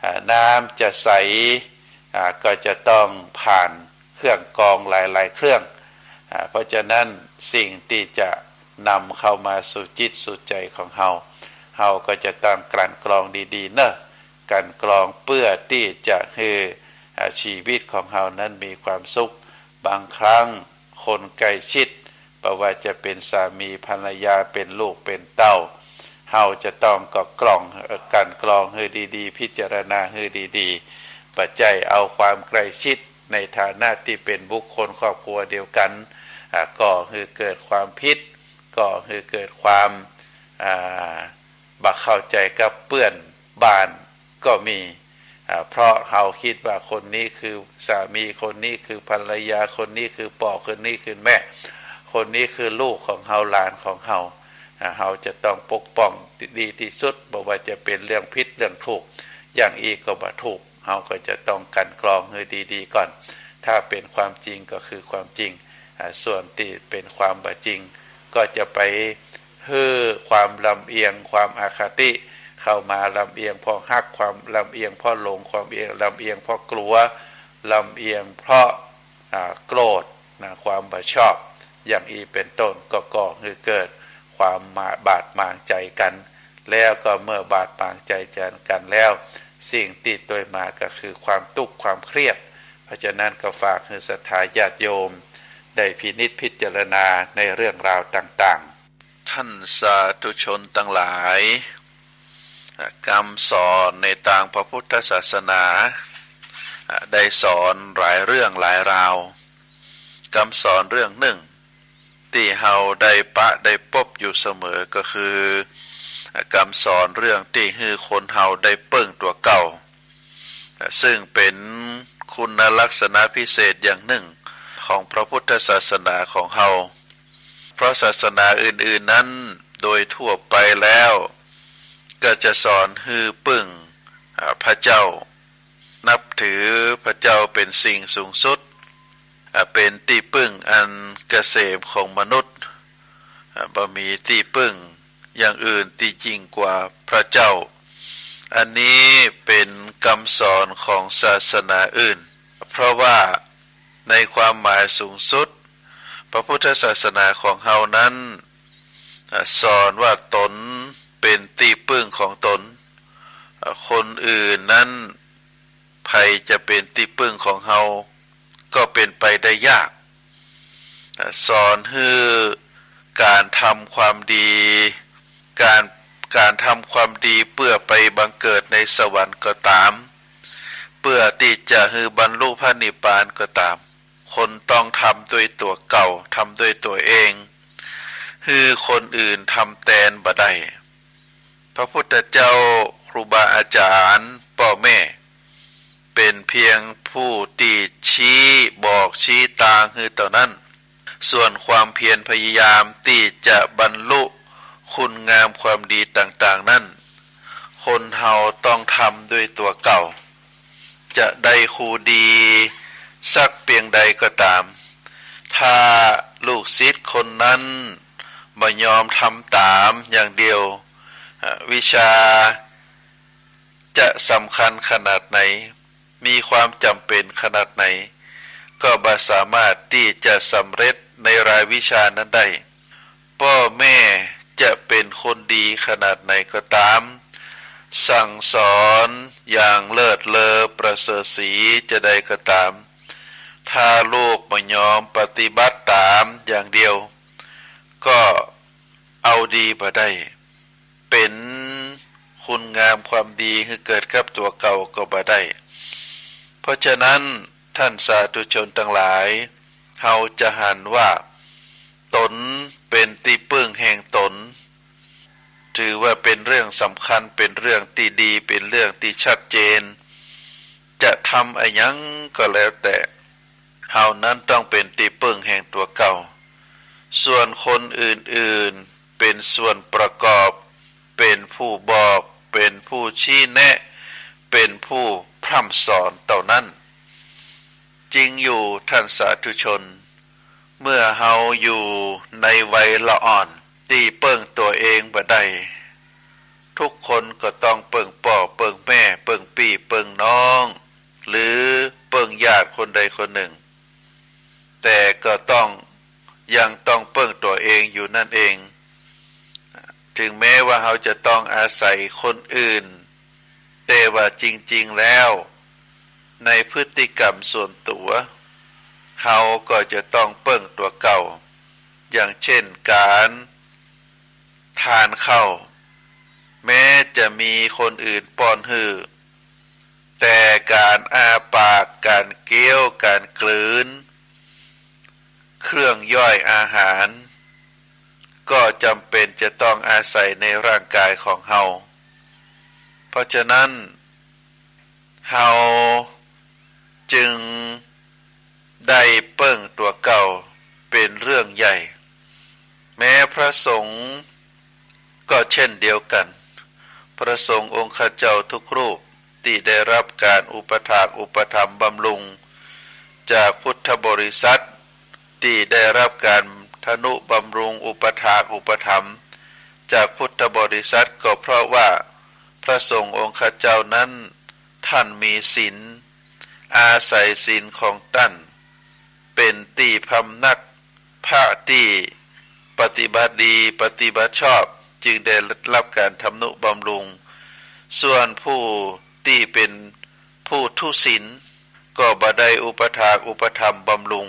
อ่า น้ำจะใส อ่า ก็จะต้องผ่านเครื่องกรองหลายๆ เครื่อง อ่า เพราะฉะนั้นสิ่งตี้จะนำเข้ามาสู่จิตสู่ใจ๋ของเฮา เฮาก็จะต้องกลั่นกรองดีๆ เน่อ กลั่นกรองเปื้อตี้จะหื้อ อ่า ชีวิตของเฮานั้นมีความสุข บางครั้งคนใกล้ชิด บ่ว่าจะเป๋นสามีภรรยา เป๋นลูกเป๋นเต้า เฮาจะต้องก็กล่อง เอ่อ กลั่นกรองหื้อดีๆ พิจารณาหื้อดีๆ บ่ใจ้เอาความใกล้ชิดในฐานะตี้เป๋นบุคคลครอบครัวเดียวกั๋น อ่า ก่อหื้อเกิดความผิด ก่อหื้อเกิดความ อ่า บ่เข้าใจ๋กับเปื้อนบ้านก็มี อ่า เพราะเฮากึ๊ดว่าคนนี้คือสามี คนนี้คือภรรยา คนนี้คือป้อ คนนี้คือแม่ คนนี้คือลูกของเฮา หลานของเฮา อ่า เฮาจะต้องปกป้องดีตี้สุด บ่ว่าจะเป๋นเรื่องผิดเรื่องถูก อย่างอี้ก็บ่ถูก เฮาก็จะต้องกลั่นกรองหื้อดีๆ ก่อน ถ้าเป๋นความจริงก็คือความจริง อ่า ส่วนตี้เป๋นความบ่จริง ก็จะไปหื้อความลำเอียง ความอคติเข้ามา ลำเอียงเพราะฮัก ความลำเอียงเพราะหลง ความเอียง ลำเอียงเพราะกลัว ลำเอียงเพราะ อ่า โกรธนะ ความบ่ชอบ อย่างอี้เป๋นต้น ก็ก่อหื้อเกิดความมาบาดหมางใจ๋กั๋น แล้วก็เมื่อบาดหมางใจ๋กั๋นแล้ว สิ่งตี้ตวยมาก็คือความตุ๊กข์ความเครียด เพราะฉะนั้นก็ฝากหื้อศรัทธาญาติโยมได้พินิจพิจารณาในเรื่องราวต่างๆ ท่านสาธุชนตังหลาย อ่ะ กำสอนในตางพระพุทธศาสนา อ่ะ ได้สอนหลายเรื่องหลายราว กำสอนเรื่องนึ่งตี้เฮาได้ปะได้ปบอยู่เสมอก็คือ อ่ะ กำสอนเรื่องตี้หื้อคนเฮาได้เปิ้งตั๋วเก่า ซึ่งเป๋นคุณลักษณะพิเศษอย่างนึ่งของพระพุทธศาสนาของเฮา เพราะศาสนาอื่นๆ นั้นโดยทั่วไปแล้วก็จะสอนหื้อเปิ้ง อ่า พระเจ้า นับถือพระเจ้าเป๋นสิ่งสูงสุด อ่า เป๋นตี้เปิ้งอันเกษมของมนุษย์ อ่า บ่มีตี้เปิ้งอย่างอื่นตี้ยิ่งกว่าพระเจ้า อันนี้เป๋นกำสอนของศาสนาอื่น เพราะว่าในความหมายสูงสุด พระพุทธศาสนาของเฮานั้น อ่า สอนว่าตนเป๋นตี้เปิ้งของตน อ่า คนอื่นนั้น ใผจะเป๋นตี้เปิ้งของเฮา ก็เป๋นไปได้ยาก อ่า สอนหื้อก๋านทำความดี ก๋าน ก๋านทำความดีเปื้อไปบังเกิดในสวรรค์ก็ต๋าม เปื้อตี้จะหื้อบรรลุพระนิพพานก็ต๋าม คนต้องทำด้วยตั๋วเก่า ทำด้วยตั๋วเอง หื้อคนอื่นทำแตนบ่ได้ พระพุทธเจ้า ครูบาอาจ๋ารย์ ป้อแม่ เป๋นเพียงผู้ตี้ชี้บอกชี้ตางหื้อเต้านั้น ส่วนความเพียรพยายามตี้จะบรรลุคุณงามความดีต่างๆ นั้น คนเฮาต้องทำด้วยตั๋วเก่า จะได้ครูดีสักเปียงใดก็ต๋าม ถ้าลูกศิษย์คนนั้นบ่ยอมทำต๋ามอย่างเดียว อ่า วิชาจะสำคัญขนาดไหน มีความจ๋ำเป๋นขนาดไหน ก็บ่สามารถตี้จะสำเร็จในรายวิชานั้นได้ ป้อแม่จะเป๋นคนดีขนาดไหนก็ต๋าม สั่งสอนอย่างเลิศเลอประเสริฐศรีจาใดก็ต๋าม ถ้าลูกบ่ยอมปฏิบัติต๋ามอย่างเดียว ก็เอาดีบ่ได้ เป๋นคุณงามความดีหื้อเกิดกับตั๋วเก่าก็บ่ได้ เพราะฉะนั้น ท่านสาธุชนตังหลาย เฮาจะหันว่า ต๋นเป๋นตี้ปึ้งแห่งต๋น ถือว่าเป๋นเรื่องสำคัญ เป๋นเรื่องตี้ดี เป๋นเรื่องตี้ชัดเจน จะทำอะหยังก็แล้วแต่ เฮานั้นต้องเป๋นตี้ปึ้งแห่งตั๋วเก่า ส่วนคนอื่นๆ เป๋นส่วนประกอบ เป๋นผู้บอก เป๋นผู้ชี้แนะ เป๋นผู้พร่ำสอนเต้านั้น จริงอยู่ท่านสาธุชน เมื่อเฮาอยู่ในวัยละอ่อน ตี้เปิ้งตั๋วเองบ่ได้ ทุกคนก็ต้องเปิ้งป้อ เปิ้งแม่ เปิ้งปี้ เปิ้งน้อง หรือเปิ้งญาติคนใดคนนึ่ง แต่ก็ต้อง ยังต้องเปิ้งตั๋วเองอยู่นั่นเอง ถึงแม้ว่าเฮาจะต้องอาศัยคนอื่น แต่ว่าจริงๆ แล้ว ในพฤติกรรมส่วนตั๋ว เฮาก็จะต้องเปิ้งตั๋วเก่า อย่างเช่น ก๋านทานข้าว แม้จะมีคนอื่นป้อนหื้อ แต่ก๋านอ้าปาก ก๋านเคี้ยว ก๋านกลืน เครื่องย่อยอาหาร ก็จ๋ำเป๋นจะต้องอาศัยในร่างกายของเฮา เพราะฉะนั้น เฮาจึงได้เปิ้งตั๋วเก่าเป๋นเรื่องใหญ่ แม้พระสงฆ์ก็เช่นเดียวกั๋น พระสงฆ์องค์ข้าเจ้าทุกรูปตี้ได้รับก๋านอุปถากอุปถัมภ์บำรุงจากพุทธบริษัท ตี้ได้รับก๋านทนุบำรุงอุปถากอุปถัมภ์จากพุทธบริษัท ก็เพราะว่าพระสงฆ์องค์ข้าเจ้านั้น ท่านมีศีล อาศัยศีลของต้านเป๋นตี้พำนัก พระตี้ปฏิบัติดีปฏิบัติชอบ จึงได้รับก๋านทำนุบำรุง ส่วนผู้ตี้เป๋นผู้ทุศีล ก็บ่ได้อุปถากอุปถัมภ์บำรุง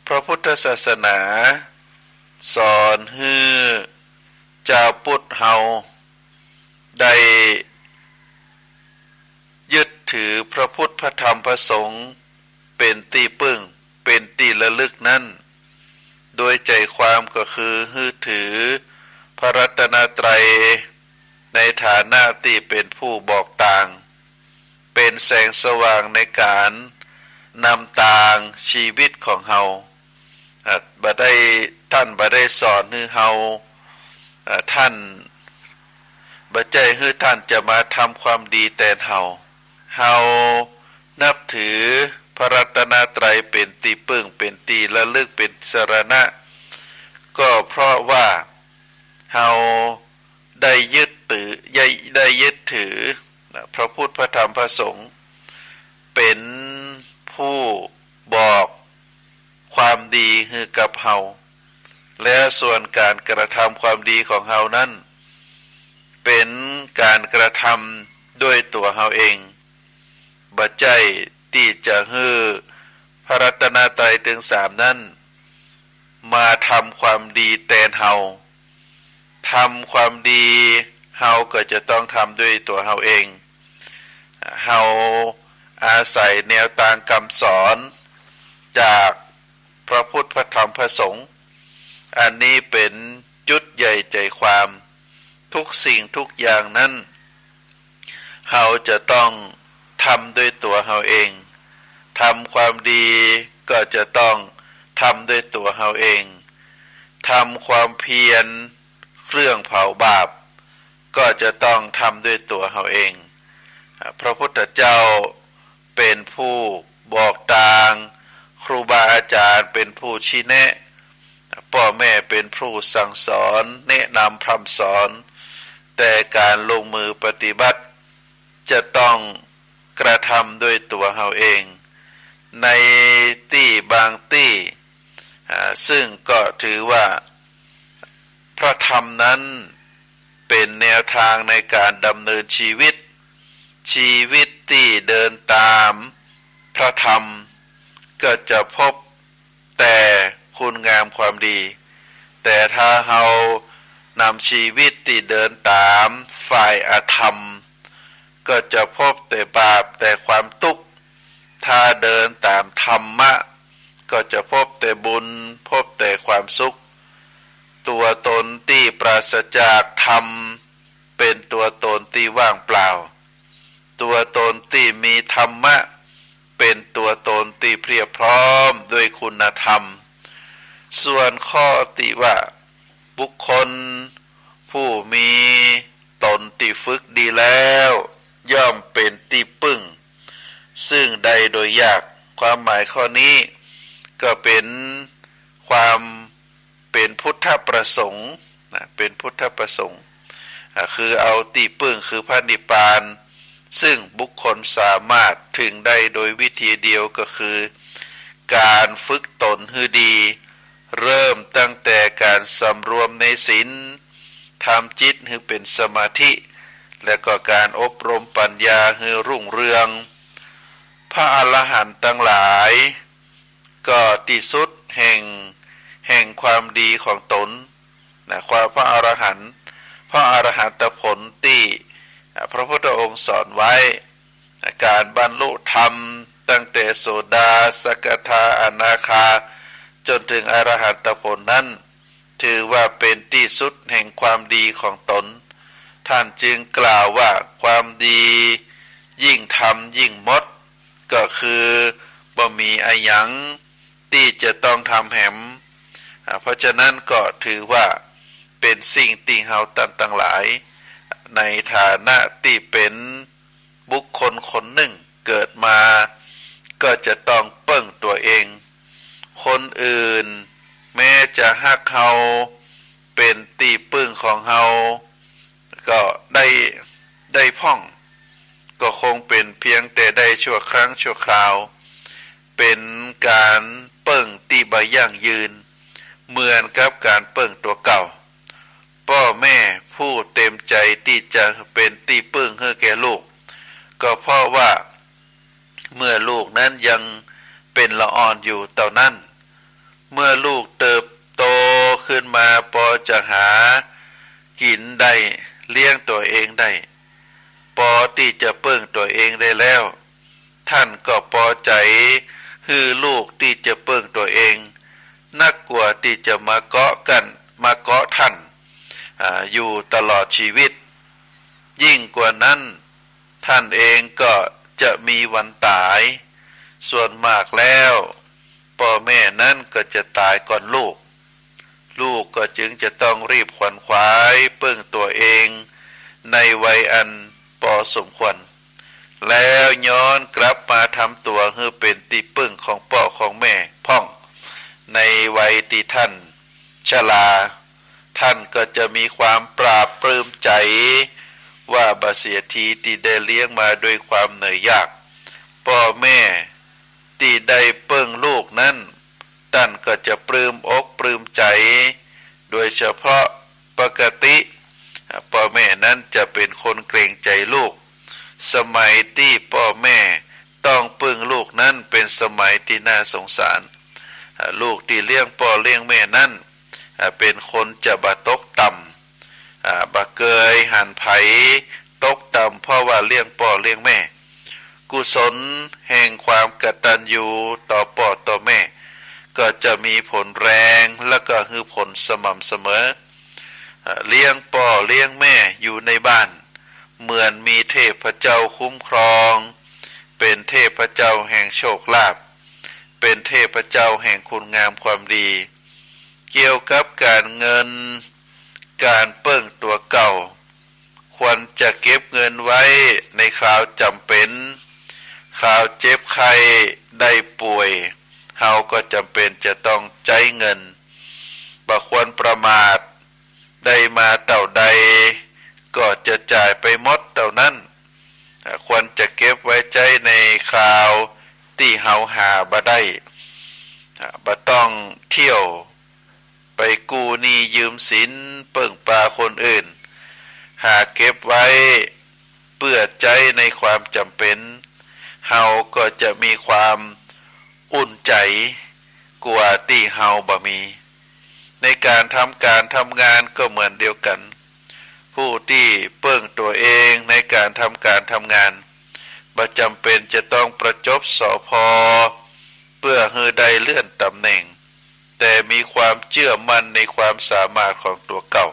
พระพุทธศาสนาสอนหื้อจาวพุทธเฮาได้ ยึดถือพระพุทธพระธรรมพระสงฆ์เป๋นตี้ปึ้ง เป๋นตี้ระลึกนั้น โดยใจ๋ความก็คือหื้อถือพระรัตนตรัยในฐานะตี้เป๋นผู้บอกตาง เป๋นแสงสว่างในก๋านนำตางชีวิตของเฮา อ่า บ่ได้ ท่านบ่ได้สอนหื้อเฮา อ่า ท่าน บ่ใจ้หื้อท่านจะมาทำความดีแตนเฮา เฮานับถือพระรัตนตรัยเป๋นตี้ปึ้ง เป๋นตี้ระลึก เป๋นสรณะ ก็เพราะว่าเฮาได้ยึดถือ ได้ ได้ยึดถือ นะ พระพุทธพระธรรมพระสงฆ์ เป๋นผู้บอกความดีหื้อกับเฮา และส่วนก๋านกระทำความดีของเฮานั้น เป๋นก๋านกระทำด้วยตั๋วเฮาเอง บ่ใจ้ตี้จะหื้อพระรัตนตรัยตึงสามนั้น มาทำความดีแตนเฮา ทำความดีเฮาก็จะต้องทำด้วยตั๋วเฮาเอง เฮาอาศัยแนวตางกำสอนจากพระพุทธพระธรรมพระสงฆ์ อันนี้เป๋นจุดใหญ่ใจ๋ความ ทุกสิ่งทุกอย่างนั้น เฮาจะต้องทำด้วยตั๋วเฮาเอง ทำความดีก็จะต้องทำด้วยตั๋วเฮาเอง ทำความเพียรเครื่องเผาบาป ก็จะต้องทำด้วยตั๋วเฮาเอง พระพุทธเจ้าเป๋นผู้บอกตาง ครูบาอาจ๋ารย์เป๋นผู้ชี้แนะ ป้อแม่เป๋นผู้สั่งสอน แนะนำพร่ำสอน แต่ก๋านลงมือปฏิบัติ จะต้องกระทำด้วยตั๋วเฮาเอง ในตี้บางตี้ อ่า ซึ่งก็ถือว่า ระธรรมนั้นเป๋นแนวตางในก๋านดำเนินจีวิต จีวิตตี้เดินต๋ามพระธรรม ก็จะพบแต่คุณงามความดี แต่ถ้าเฮานำจีวิตตี้เดินต๋ามฝ่ายอธรรม ก็จะพบแต่บาปแต่ความตุ๊กข์ ถ้าเดินต๋ามธรรมะ ก็จะพบแต่บุญ พบแต่ความสุข ตั๋วต๋นตี้ปราศจากธรรม เป๋นตั๋วต๋นตี้ว่างเปล่า ตั๋วต๋นตี้มีธรรมะ เป๋นตั๋วต๋นตี้เพียบพร้อมด้วยคุณธรรม ส่วนข้อตี้ว่า บุคคลผู้มีต๋นตี้ฝึกดีแล้ว ย่อมเป๋นตี้ปึ้ง ซึ่งได้โดยยาก ความหมายข้อนี้ก็เป๋นความ เป๋นพุทธประสงค์นะ เป๋นพุทธประสงค์ อ่า คือเอาตี้ปึ้งคือพระนิพพาน ซึ่งบุคคลสามารถเถิงได้โดยวิธีเดียวก็คือ ก๋านฝึกต๋นหื้อดี เริ่มตั้งแต่ก๋านสำรวมในศีล ทำจิตหื้อเป๋นสมาธิ และก็ก๋านอบรมปัญญาหื้อรุ่งเรือง พระอรหันต์ตังหลาย ก็ตี้สุดแห่ง แห่งความดีของต๋นนะ ความพระอรหันต์ พระอรหันตผลตี้ อ่า พระพุทธองค์สอนไว้ อ่า ก๋านบรรลุธรรมตั้งแต่โสดา สกทา อนาคา จ๋นเถิงอรหันตผลนั้น ถือว่าเป๋นตี้สุดแห่งความดีของต๋น ท่านจึงกล่าวว่า ความดียิ่งทำยิ่งหมด ก็คือบ่มีอะหยังตี้จะต้องทำแหม อ่า เพราะฉะนั้นก็ถือว่าเป๋นสิ่งตี้เฮาต้านตังหลาย ในฐานะตี้เป๋นบุคคลคนนึ่งเกิดมา ก็จะต้องเปิ้งตั๋วเอง คนอื่นแม้จะฮักเฮา เป๋นตี้ปึ้งของเฮา ก็ได้ ได้พ่อง ก็คงเป๋นเพียงแต่ได้ชั่วครั้งชั่วคราว เป๋นก๋านเปิ้งตี้บ่ยั่งยืน เหมือนกับก๋านเปิ้งตั๋วเก่า ป้อแม่ผู้เต็มใจ๋ตี้จะเป๋นตี้ปึ้งหื้อแก่ลูก ก็เพราะว่า เมื่อลูกนั้นยังเป๋นละอ่อนอยู่เต้านั้น เมื่อลูกเติบโตขึ้นมาปอจะหากิ๋นได้ เลี้ยงตั๋วเองได้ ปอตี้จะเปิ้งตั๋วเองได้แล้ว ท่านก็ปอใจ๋หื้อลูกตี้จะเปิ้งตั๋วเอง นักกว่าตี้จะมาเกาะกั๋น มาเกาะท่าน อ่า อยู่ตลอดจีวิต ยิ่งกว่านั้น ท่านเองก็จะมีวันต๋าย ส่วนมากแล้ว ป้อแม่นั้นก็จะต๋ายก่อนลูก ลูกก็จึงจะต้องรีบขวนขวายเปิ้งตั๋วเอง ในวัยอันปอสมควร แล้วย้อนกลับมาทำตั๋วหื้อเป๋นตี้ปึ้งของป้อของแม่พ่อง ในวัยตี้ท่านชรา ท่านก็จะมีความปลาบปลื้มใจ๋ ว่าบ่เสียทีตี้ได้เลี้ยงมาด้วยความเหนื่อยยาก ป้อแม่ตี้ได้เปิ้งลูกนั้น ต้านก็จะปลื้มอกปลื้มใจ๋ โดยเฉพาะปกติ ป้อแม่นั้นจะเป๋นคนเกรงใจ๋ลูก สมัยตี้ป้อแม่ต้องปึ้งลูกนั้นเป๋นสมัยตี้น่าสงสาร ลูกตี้เลี้ยงป้อเลี้ยงแม่นั้น อ่า เป๋นคนจะบ่ตกต่ำ อ่า บ่เกยหันใผตกต่ำ เพราะว่าเลี้ยงป้อเลี้ยงแม่ กุศลแห่งความกตัญญูต่อป้อต่อแม่ ก็จะมีผลแรง แล้วก็หื้อผลสม่ำเสมอ อ่า เลี้ยงป้อเลี้ยงแม่อยู่ในบ้าน เหมือนมีเทพเจ้าคุ้มครอง เป๋นเทพเจ้าแห่งโชคลาภ เป๋นเทพเจ้าแห่งคุณงามความดี เกี่ยวกับก๋านเงิน ก๋านเปิ้งตั๋วเก่า ควรจะเก็บเงินไว้ในคราวจ๋ำเป๋น คราวเจ็บไข้ได้ป่วย เฮาก็จ๋ำเป๋นจะต้องใจ๊เงิน บ่ควรประมาท ได้มาเต้าใดก็จะจ่ายไปหมดเต้านั้น อ่า ควรจะเก็บไว้ใจ๊ในคราวตี้เฮาหาบ่ได้ อ่า บ่ต้องเที่ยว ไปกู้หนี้ยืมสินเปิ้งปาคนอื่น หากเก็บไว้เปื้อใจ๊ในความจ๋ำเป๋น เฮาก็จะมีความอุ่นใจ๋กว่าตี้เฮาบ่มี ในก๋านทำก๋านทำงานก็เหมือนเดียวกั๋น ผู้ตี้เปิ้งตั๋วเองในก๋านทำก๋านทำงาน บ่จ๋ำเป๋นจะต้องประจบ สภ. เปื้อหื้อได้เลื่อนต๋ำแหน่ง แต่มีความเจื้อมั่นในความสามารถของตั๋วเก่า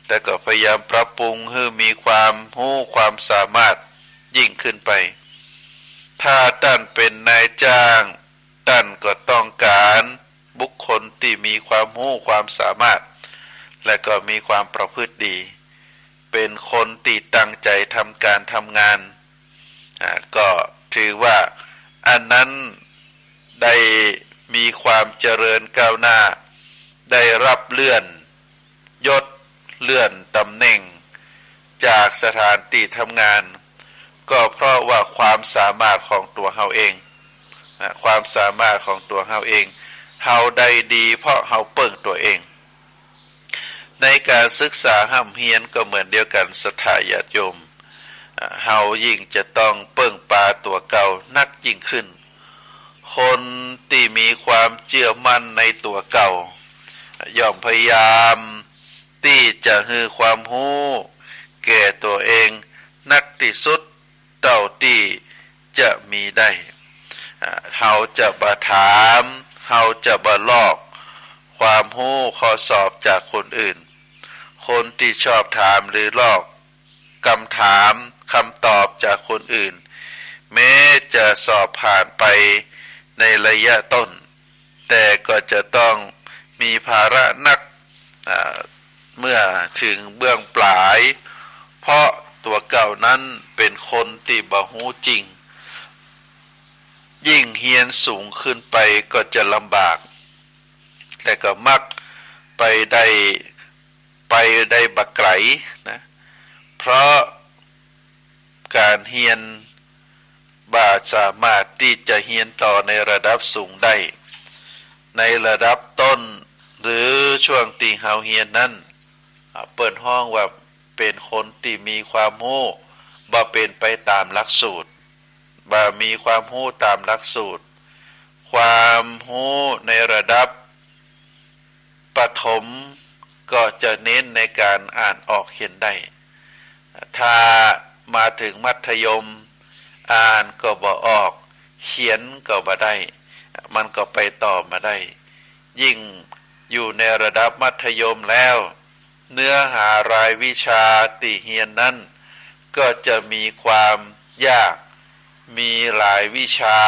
และก็พยายามปรับปรุงหื้อมีความฮู้ความสามารถยิ่งขึ้นไป ถ้าต้านเป๋นนายจ้าง ต้านก็ต้องก๋านบุคคลตี้มีความฮู้ความสามารถ และก็มีความประพฤติดี เป๋นคนตี้ตั้งใจ๋ทำก๋านทำงาน อ่า ก็ถือว่าอันนั้นได้มีความเจริญก้าวหน้า ได้รับเลื่อนยศเลื่อนต๋ำแหน่งจากสถานตี้ทำงาน ก็เพราะว่าความสามารถของตั๋วเฮาเอง อ่า ความสามารถของตั๋วเฮาเอง เฮาได้ดีเพราะเฮาเปิ้งตั๋วเอง ในก๋านศึกษาฮ่ำเฮียนก็เหมือนเดียวกั๋น ศรัทธาญาติโยม อ่า เฮายิ่งจะต้องเปิ้งปาตั๋วเก่านักยิ่งขึ้น คนตี้มีความเจื้อมั่นในตั๋วเก่า ย่อมพยายามตี้จะหื้อความฮู้แก่ตั๋วเองนักตี้สุด เต้าตี้จะมีได้ อ่า เฮาจะบ่ถาม เฮาจะบ่ลอกความฮู้ข้อสอบจากคนอื่น คนตี้ชอบถามหรือลอกกำถาม กำตอบจากคนอื่น แม้จะสอบผ่านไปในระยะต้น แต่ก็จะต้องมีภาระนัก อ่า เมื่อเถิงเบื้องปลาย เพราะตั๋วเก่านั้นเป๋นคนตี้บ่ฮู้จริง ยิ่งเฮียนสูงขึ้นไปก็จะลำบาก และก็มักไปได้ ไปได้บ่ไก๋นะ เพราะก๋านเฮียนบ่สามารถตี้จะเฮียนต่อในระดับสูงได้ ในระดับต้น หรือช่วงตี้เฮาเฮียนนั้น อ่า เปิ้นฮ้องว่าเป๋นคนตี้มีความฮู้บ่เป๋นไปต๋ามหลักสูตร บ่มีความฮู้ต๋ามหลักสูตร ความฮู้ในระดับประถมก็จะเน้นในก๋านอ่านออกเขียนได้ ถ้ามาเถิงมัธยม อ่านก็บ่ออก เขียนก็บ่ได้ มันก็ไปต่อบ่ได้ ยิ่งอยู่ในระดับมัธยมแล้ว เนื้อหารายวิชาตี้เฮียนนั้นก็จะมีความยาก มีหลายวิชา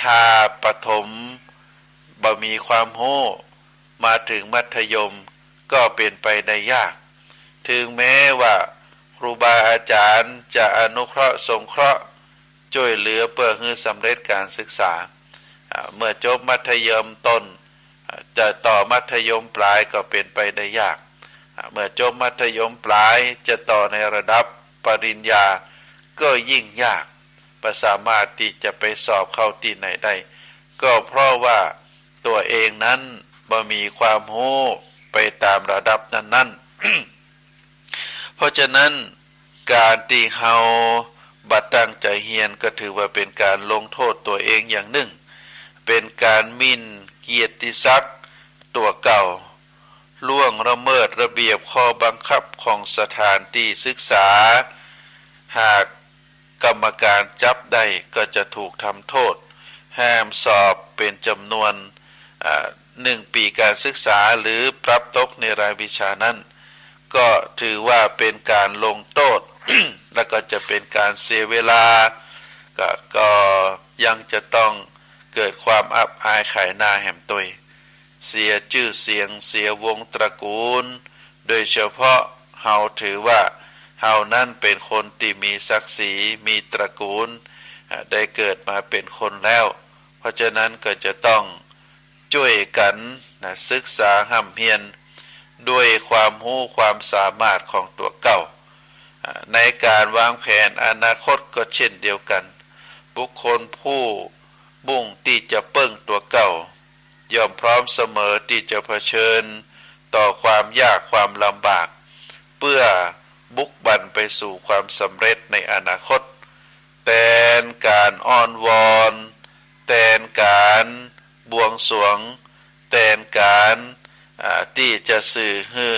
ถ้าประถมบ่มีความฮู้ มาเถิงมัธยมก็เป๋นไปได้ยาก เถิงแม้ว่าครูบาอาจ๋ารย์จะอนุเคราะห์สงเคราะห์ จ้วยเหลือเปื้อหื้อสำเร็จก๋านศึกษา อ่า เมื่อจบมัธยมต้น อ่า จะต่อมัธยมปลายก็เป๋นไปได้ยาก อ่า เมื่อจบมัธยมปลายจะต่อในระดับปริญญาก็ยิ่งยาก บ่สามารถตี้จะไปสอบเข้าตี้ไหนได้ ก็เพราะว่าตั๋วเองนั้นบ่มีความฮู้ไปต๋ามระดับนั้นๆ เพราะฉะนั้น ก๋านตี้เฮาบ่ตั้งใจ๋เฮียนก็ถือว่าเป๋นก๋านลงโต้ษตั๋วเองอย่างนึ่ง เป๋นก๋านหมิ่นเกียรติศักดิ์ตั๋วเก่า ล่วงละเมิดระเบียบข้อบังคับของสถานตี้ศึกษา หากกรรมการจับได้ก็จะถูกทำโต้ษ ห้ามสอบเป๋นจ๋ำนวน อ่า หนึ่งปี๋ก๋านศึกษา หรือปรับตกในรายวิชานั้น ก็ถือว่าเป๋นก๋านลงโต้ษ และก็จะเป๋นก๋านเสียเวลา ก็ ก็ยังจะต้องเกิดความอับอายขายหน้าแหมตวย เสียจื้อเสียง เสียวงศ์ตระกูล โดยเฉพาะเฮาถือว่าเฮานั้นเป๋นคนตี้มีศักดิ์ศรี มีตระกูล อ่า ได้เกิดมาเป๋นคนแล้ว เพราะฉะนั้นก็จะต้อง จ้วยกั๋นนะ ศึกษาฮ่ำเฮียน ด้วยความฮู้ความสามารถของตั๋วเก่า อ่า ในก๋านวางแผนอนาคตก็เช่นเดียวกั๋น บุคคลผู้มุ่งตี้จะเปิ้งตั๋วเก่า ย่อมพร้อมเสมอตี้จะเผชิญต่อความยากความลำบาก เปื้อบุกบั่นไปสู่ความสำเร็จในอนาคต แตนก๋านอ้อนวอน แตนก๋านบวงสรวง แตนก๋าน อ่า ตี้จะสื่อหื้อ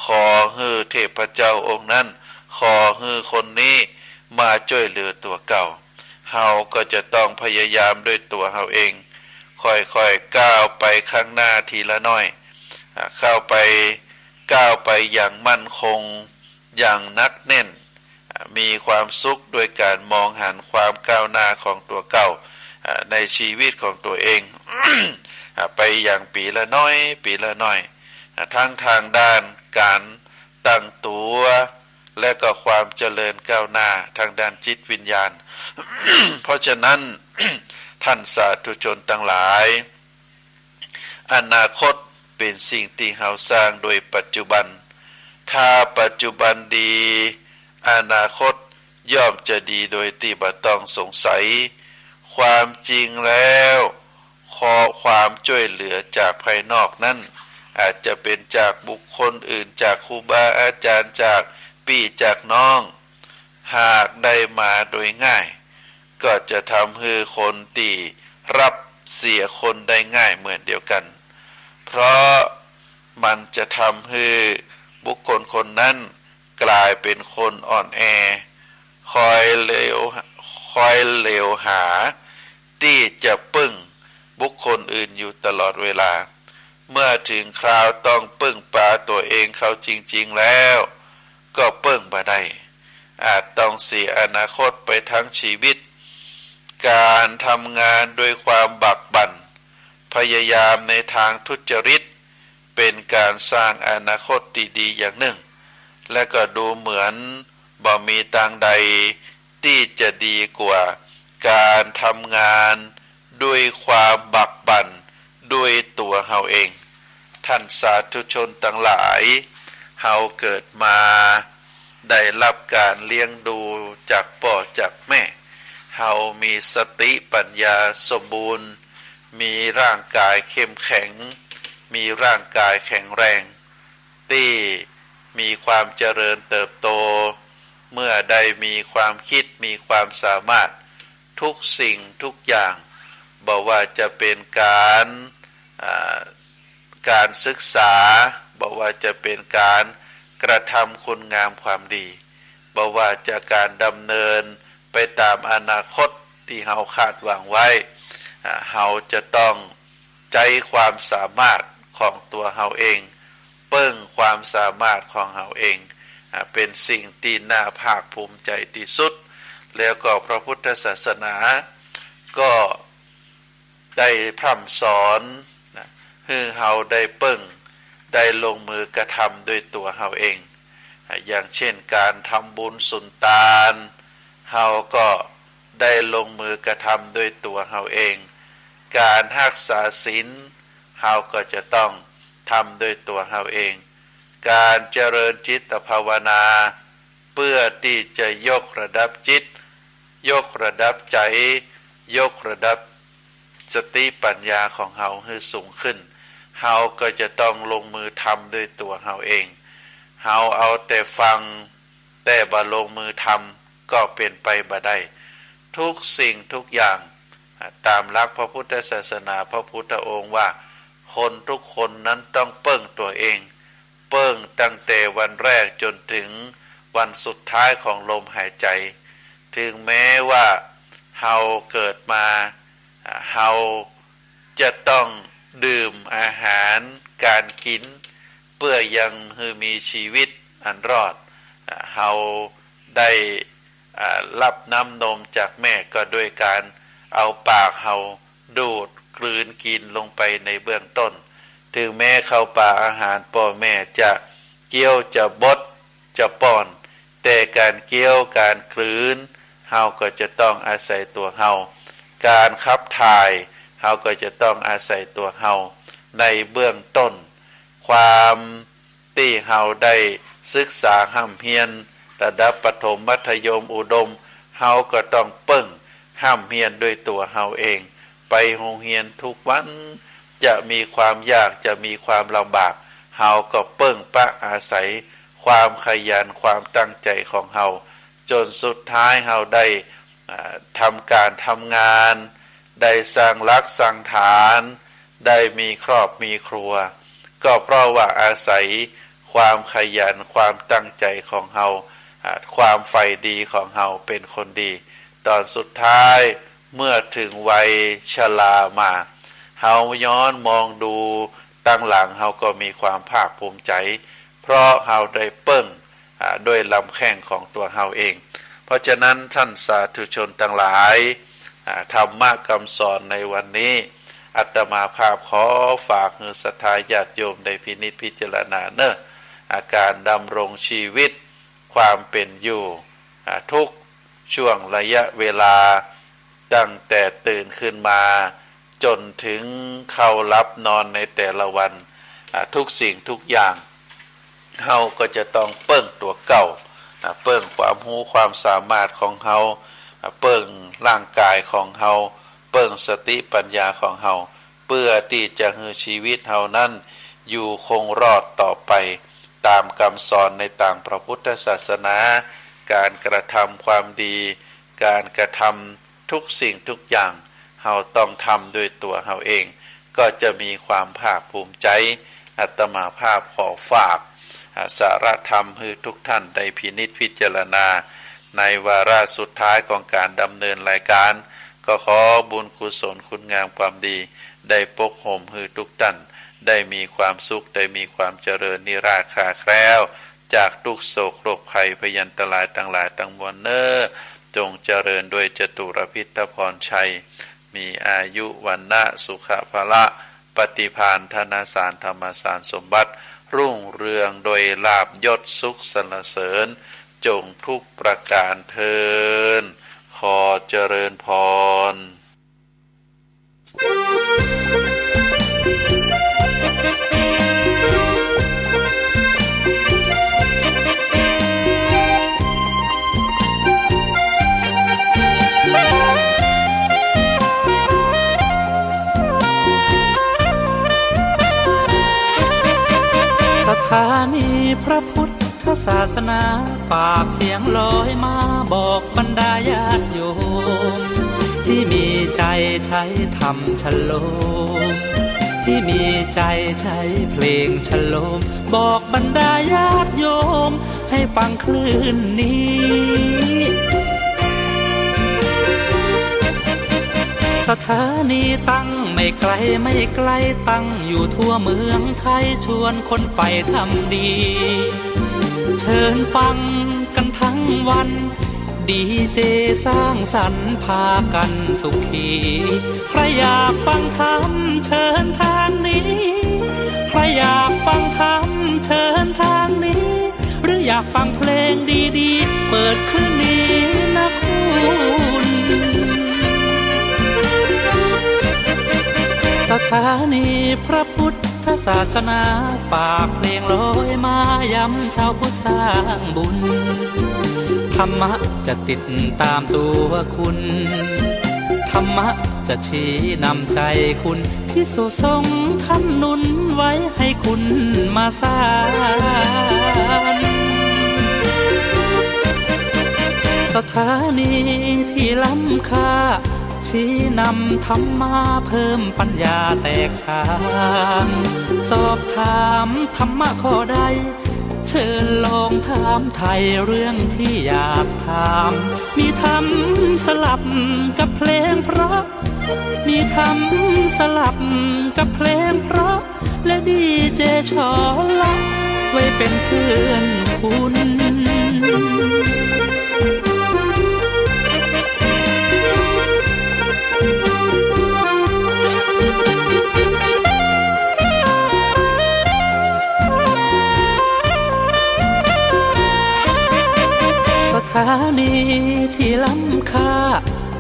ขอหื้อเทพเจ้าองค์นั้น ขอหื้อคนนี้มาจ้วยเหลือตั๋วเก่า เฮาก็จะต้องพยายามด้วยตั๋วเฮาเอง ค่อยๆ ก้าวไปข้างหน้าทีละน้อย อ่า เข้าไป ก้าวไปอย่างมั่นคง อย่างหนักแน่น อ่า มีความสุขด้วยก๋านมองหันความก้าวหน้าของตั๋วเก่า อ่า ในชีวิตของตั๋วเอง อ่า ไปอย่างปีละน้อย ปีละน้อย อ่า ทั้งตางด้านก๋านตั้งตั๋ว และก็ความเจริญก้าวหน้าตางด้านจิตวิญญาณ เพราะฉะนั้น ต้านสาธุชนตังหลาย อนาคตเป๋นสิ่งตี้เฮาสร้างโดยปัจจุบัน ถ้าปัจจุบันดี อนาคตย่อมจะดีโดยตี้บ่ต้องสงสัย ความจริงแล้ว ขอความจ้วยเหลือจากภายนอกนั้น อาจจะเป๋นจากบุคคลอื่น จากครูบาอาจ๋ารย์ จากปี้จากน้อง หากได้มาโดยง่าย ก็จะทำหื้อคนตี้ฮับเสียคนได้ง่ายเหมือนเดียวกั๋น เพราะมันจะทำหื้อบุคคลคนนั้นก๋ายเป๋นคนอ่อนแอ คอยเหลว คอยเหลวหาตี้จะปึ้งบุคคลอื่นอยู่ตลอดเวลา เมื่อเถิงคราวต้องปึ้งปาตั๋วเองเข้าจริงๆ แล้ว ก็ปึ้งบ่ได้ อาจต้องเสียอนาคตไปตึงชีวิต ก๋านทำงานด้วยความบักบั่น พยายามในตางทุจริต เป๋นก๋านสร้างอนาคตตี้ดีอย่างนึ่ง และก็ดูเหมือนบ่มีตางใดตี้จะดีกว่าก๋านทำงานด้วยความบักบั่นด้วยตั๋วเฮาเอง ต้านสาธุชนตังหลาย เฮาเกิดมาได้ฮับก๋านเลี้ยงดูจากป้อจากแม่ เฮามีสติปัญญาสมบูรณ์ มีร่างก๋ายเข้มแข็ง มีร่างก๋ายแข็งแรง ตี้มีความเจริญเติบโต เมื่อได้มีความกึ๊ด มีความสามารถ ทุกสิ่งทุกอย่าง บ่ว่าจะเป๋นก๋าน อ่า ก๋านศึกษา บ่ว่าจะเป๋นก๋านกระทำคุณงามความดี บ่ว่าจะก๋านดำเนินไปต๋ามอนาคตตี้เฮาคาดหวังไว้ อ่า เฮาจะต้องใจ๊ความสามารถของตั๋วเฮาเอง เปิ้งความสามารถของเฮาเอง อ่า เป๋นสิ่งตี้น่าภาคภูมิใจ๋ตี้สุด แล้วก็พระพุทธศาสนาก็ ได้พร่ำสอนนะ หื้อเฮาได้เปิ้ง ได้ลงมือกระทำด้วยตั๋วเฮาเอง อ่ะ อย่างเช่น ก๋านทำบุญสุนตาน เฮาก็ได้ลงมือกระทำด้วยตั๋วเฮาเอง ก๋านฮักษาศีล เฮาก็จะต้องทำด้วยตั๋วเฮาเอง ก๋านเจริญจิตภาวนา เปื้อตี้จะยกระดับจิต ยกระดับใจ๋ ยกระดับสติปัญญาของเฮาหื้อสูงขึ้น เฮาก็จะต้องลงมือทำด้วยตั๋วเฮาเอง เฮาเอาแต่ฟัง แต่บ่ลงมือทำ ก็เป๋นไปบ่ได้ ทุกสิ่งทุกอย่าง อ่า ต๋ามหลักพระพุทธศาสนา พระพุทธองค์ว่า คนทุกคนนั้นต้องเปิ้งตั๋วเอง เปิ้งตั้งแต่วันแรกจ๋นเถิงวันสุดท้ายของลมหายใจ๋ เถิงแม้ว่าเฮาเกิดมา อ่า เฮาจะต้องดื่มอาหารก๋านกิ๋น เปื้อยังหื้อมีชีวิตอันรอด อ่า เฮาได้ อ่า ฮับน้ำนมจากแม่ก็ด้วยก๋านเอาปากเฮาดูดกลืนกิ๋นลงไปในเบื้องต้น เถิงแม้ข้าวป๋าอาหารป้อแม่จะเคี้ยวจะบดจะป้อน แต่ก๋านเคี้ยวก๋านกลืน เฮาก็จะต้องอาศัยตั๋วเฮา ก๋านขับถ่าย เฮาก็จะต้องอาศัยตั๋วเฮา ในเบื้องต้น ความตี้เฮาได้ศึกษาฮ่ำเฮียนระดับประถมมัธยมอุดม เฮาก็ต้องเปิ้งฮ่ำเฮียนด้วยตั๋วเฮาเอง ไปโฮงเฮียนทุกวัน จะมีความยาก จะมีความลำบาก เฮาก็เปิ้งปะอาศัยความขยัน ความตั้งใจ๋ของเฮา จ๋นสุดท้ายเฮาได้ อ่า ทำก๋านทำงาน ได้สร้างหลักสร้างฐาน ได้มีครอบมีครัว ก็เพราะว่าอาศัยความขยัน ความตั้งใจ๋ของเฮา อ่า ความใฝ่ดีของเฮา เป๋นคนดี ต๋อนสุดท้ายเมื่อเถิงวัยชรามา เฮาย้อนมองดูตังหลัง เฮาก็มีความภาคภูมิใจ๋ เพราะเฮาได้เปิ้ง อ่า ด้วยลำแข้งของตั๋วเฮาเอง เพราะฉะนั้นต้านสาธุชนตังหลาย อ่า ธรรมะกำสอนในวันนี้ อาตมาภาพขอฝากหื้อศรัทธาญาติโยมได้พินิจพิจารณาเน่อ อาการดำรงชีวิต ความเป๋นอยู่ อ่า ทุกช่วงระยะเวลา ตั้งแต่ตื่นขึ้นมาจ๋นเถิงเข้าหลับนอนในแต่ละวัน อ่า ทุกสิ่งทุกอย่าง เฮาก็จะต้องเปิ้งตั๋วเก่า อ่า เปิ้งความฮู้ความสามารถของเฮา อ่า เปิ้งร่างก๋ายของเฮา เปิ้งสติปัญญาของเฮา เปื้อตี้จะหื้อชีวิตเฮานั้นอยู่คงรอดต่อไป ต๋ามกำสอนในตางพระพุทธศาสนา ก๋านกระทำความดี ก๋านกระทำทุกสิ่งทุกอย่าง เฮาต้องทำด้วยตั๋วเฮาเอง ก็จะมีความภาคภูมิใจ๋ อาตมาภาพขอฝาก อ่า สาระธรรมหื้อทุกท่านได้พินิจพิจารณา ในวาระสุดท้ายของก๋านดำเนินรายก๋าน ก็ขอบุญกุศลคุณงามความดี ได้ปกห่มหื้อทุกท่าน ได้มีความสุข ได้มีความเจริญนิราชคลาแคล้ว จากทุกข์โศกโรคภัยพยันตรายตังหลายตังมวลเน่อ จงเจริญด้วยจตุรพิธพรชัย มีอายุวรรณะสุขะพละ ปฏิภาณธนสารธรรมสารสมบัติ รุ่งเรืองโดยลาภยศสุขสรรเสริญ จงทุกประก๋านเทอญ ขอเจริญพร สถานีพระพุทธศาสนา ฝากเสียงลอยมาบอกบรรดาญาติโยม ที่มีใจ๋ใช้ธรรมชโลม ที่มีใจ๋ใช้เพลงชโลม บอกบรรดาญาติโยม ให้ฟังคลื่นนี้ สถานีตั้งไม่ไกลไม่ไกล ตั้งอยู่ทั่วเมืองไทย ชวนคนใฝ่ธรรมดี เชิญฟังกันทั้งวัน ดีเจสร้างสรรค์พากันสุขี ใครอยากฟังธรรมเชิญทางนี้ ใครอยากฟังธรรมเชิญทางนี้ หรืออยากฟังเพลงดีๆ เปิดคลื่นนี้นะคุณ สถานีพระพุทธศาสนา ฝากเพลงลอยมายำชาวพุทธสร้างบุญ ธรรมะจะติดตามตัวคุณ ธรรมะจะชี้นำใจคุณ ภิกษุสงฆ์ท่านหนุนไว้ให้คุณมาสาน สถานีที่ล้ำค่า ชี้นำธรรมะเพิ่มปัญญาแตกฉาน สอบถามธรรมะข้อใด เชิญลองถามไถ่เรื่องที่อยากถาม มีธรรมสลับกับเพลงเพราะ มีธรรมสลับกับเพลงเพราะ และดีเจชอละ ไว้เป็นเพื่อนคุณ สถานีที่ล้ำค่า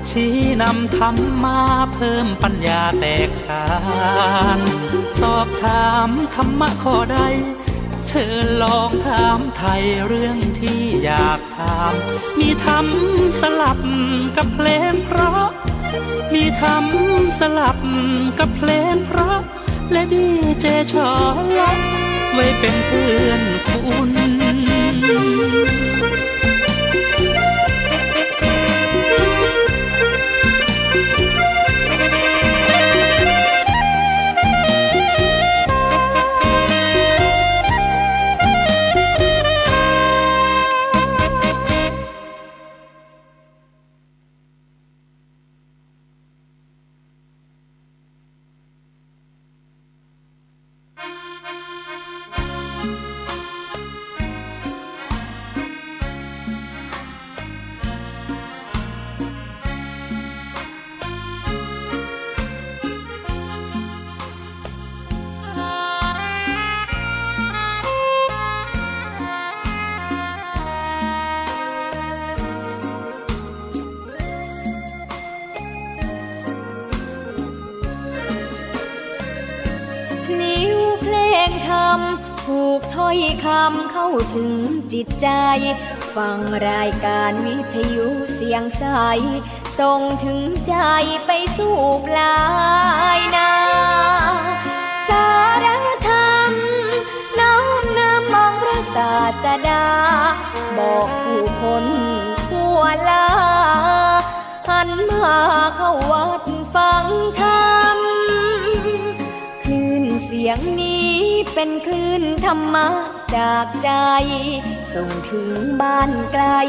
ชี้นำธรรมะเพิ่มปัญญาแตกฉาน สอบถามธรรมะข้อใด เชิญลองถามไถ่เรื่องที่อยากถาม มีธรรมสลับกับเพลงเพราะ มีธรรมสลับกับเพลงเพราะ และดีเจชอลอไว้เป๋นเปื้อนคุณ พลิ้วเพลงธรรม ผูกถ้อยคำเข้าถึงจิตใจ ฟังรายการวิทยุเสียงใส ส่งถึงใจไปสู่ปลายนา สารธรรม น้อมนำองค์พระศาสดา บอกผู้คนทั่วลา หันมาเข้าวัดฟังธรรม คลื่นเสียงนี้เป๋นคลื่นธรรมะจากใจ ส่งถึงบ้านใกล้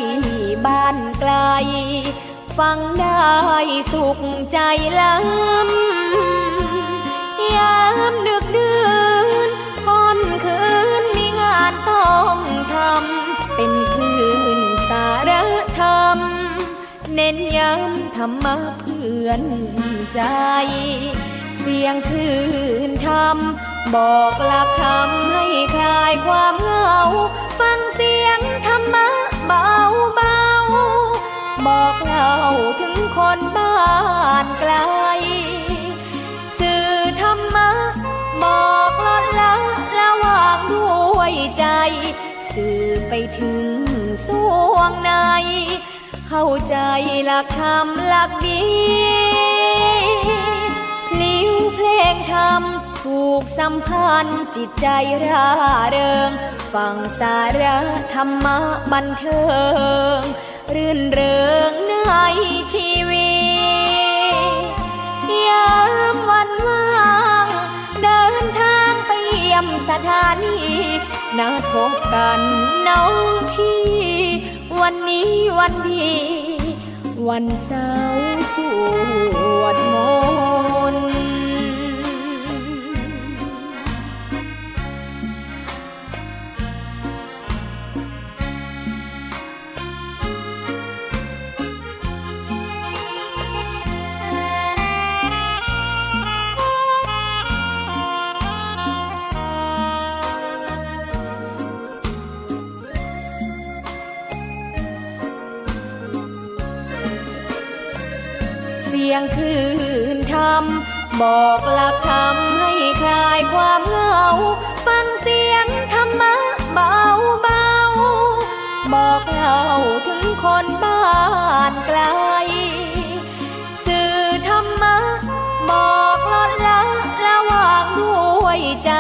บ้านไกล ฟังได้สุขใจล้ำ ยามดึกดื่นค่ำคืนมีงานต้องทำ เป๋นคลื่นสารธรรม เน้นย้ำธรรมะเพื่อนใจ เสียงคลื่นธรรม บอกหลักธรรมให้คลายความเหงา ฟังเสียงธรรมะเบาๆ บอกเล่าถึงคนบ้านไกล สื่อธรรมะ บอกลดละละวางด้วยใจ สื่อไปถึงส่วงใน เข้าใจหลักธรรมหลักดี พลิ้วเพลงธรรม ผูกสัมพันธ์จิตใจร่าเริง ฟังสาระธรรมะบันเทิง รื่นเริงในชีวิต ยามวันว่าง เดินทางไปเยี่ยมสถานี นัดพบกันน้องพี่ วันนี้วันดี วันเสาร์สวดมนต์ เสียงคลื่นธรรม บอกหลักธรรมให้คลายความเหงา ฟังเสียงธรรมะเบาๆ บอกเล่าถึงคนบ้านไกล สื่อธรรมะ บอกลดละละวางด้วยใจ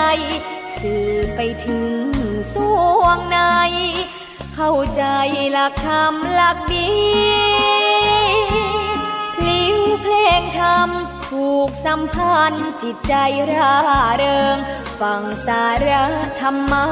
สื่อไปถึงส่วงใน เข้าใจหลักธรรมหลักดี พลิ้วเพลงธรรม ผูกสัมพันธ์จิตใจร่าเริง ฟังสาระธรรมะ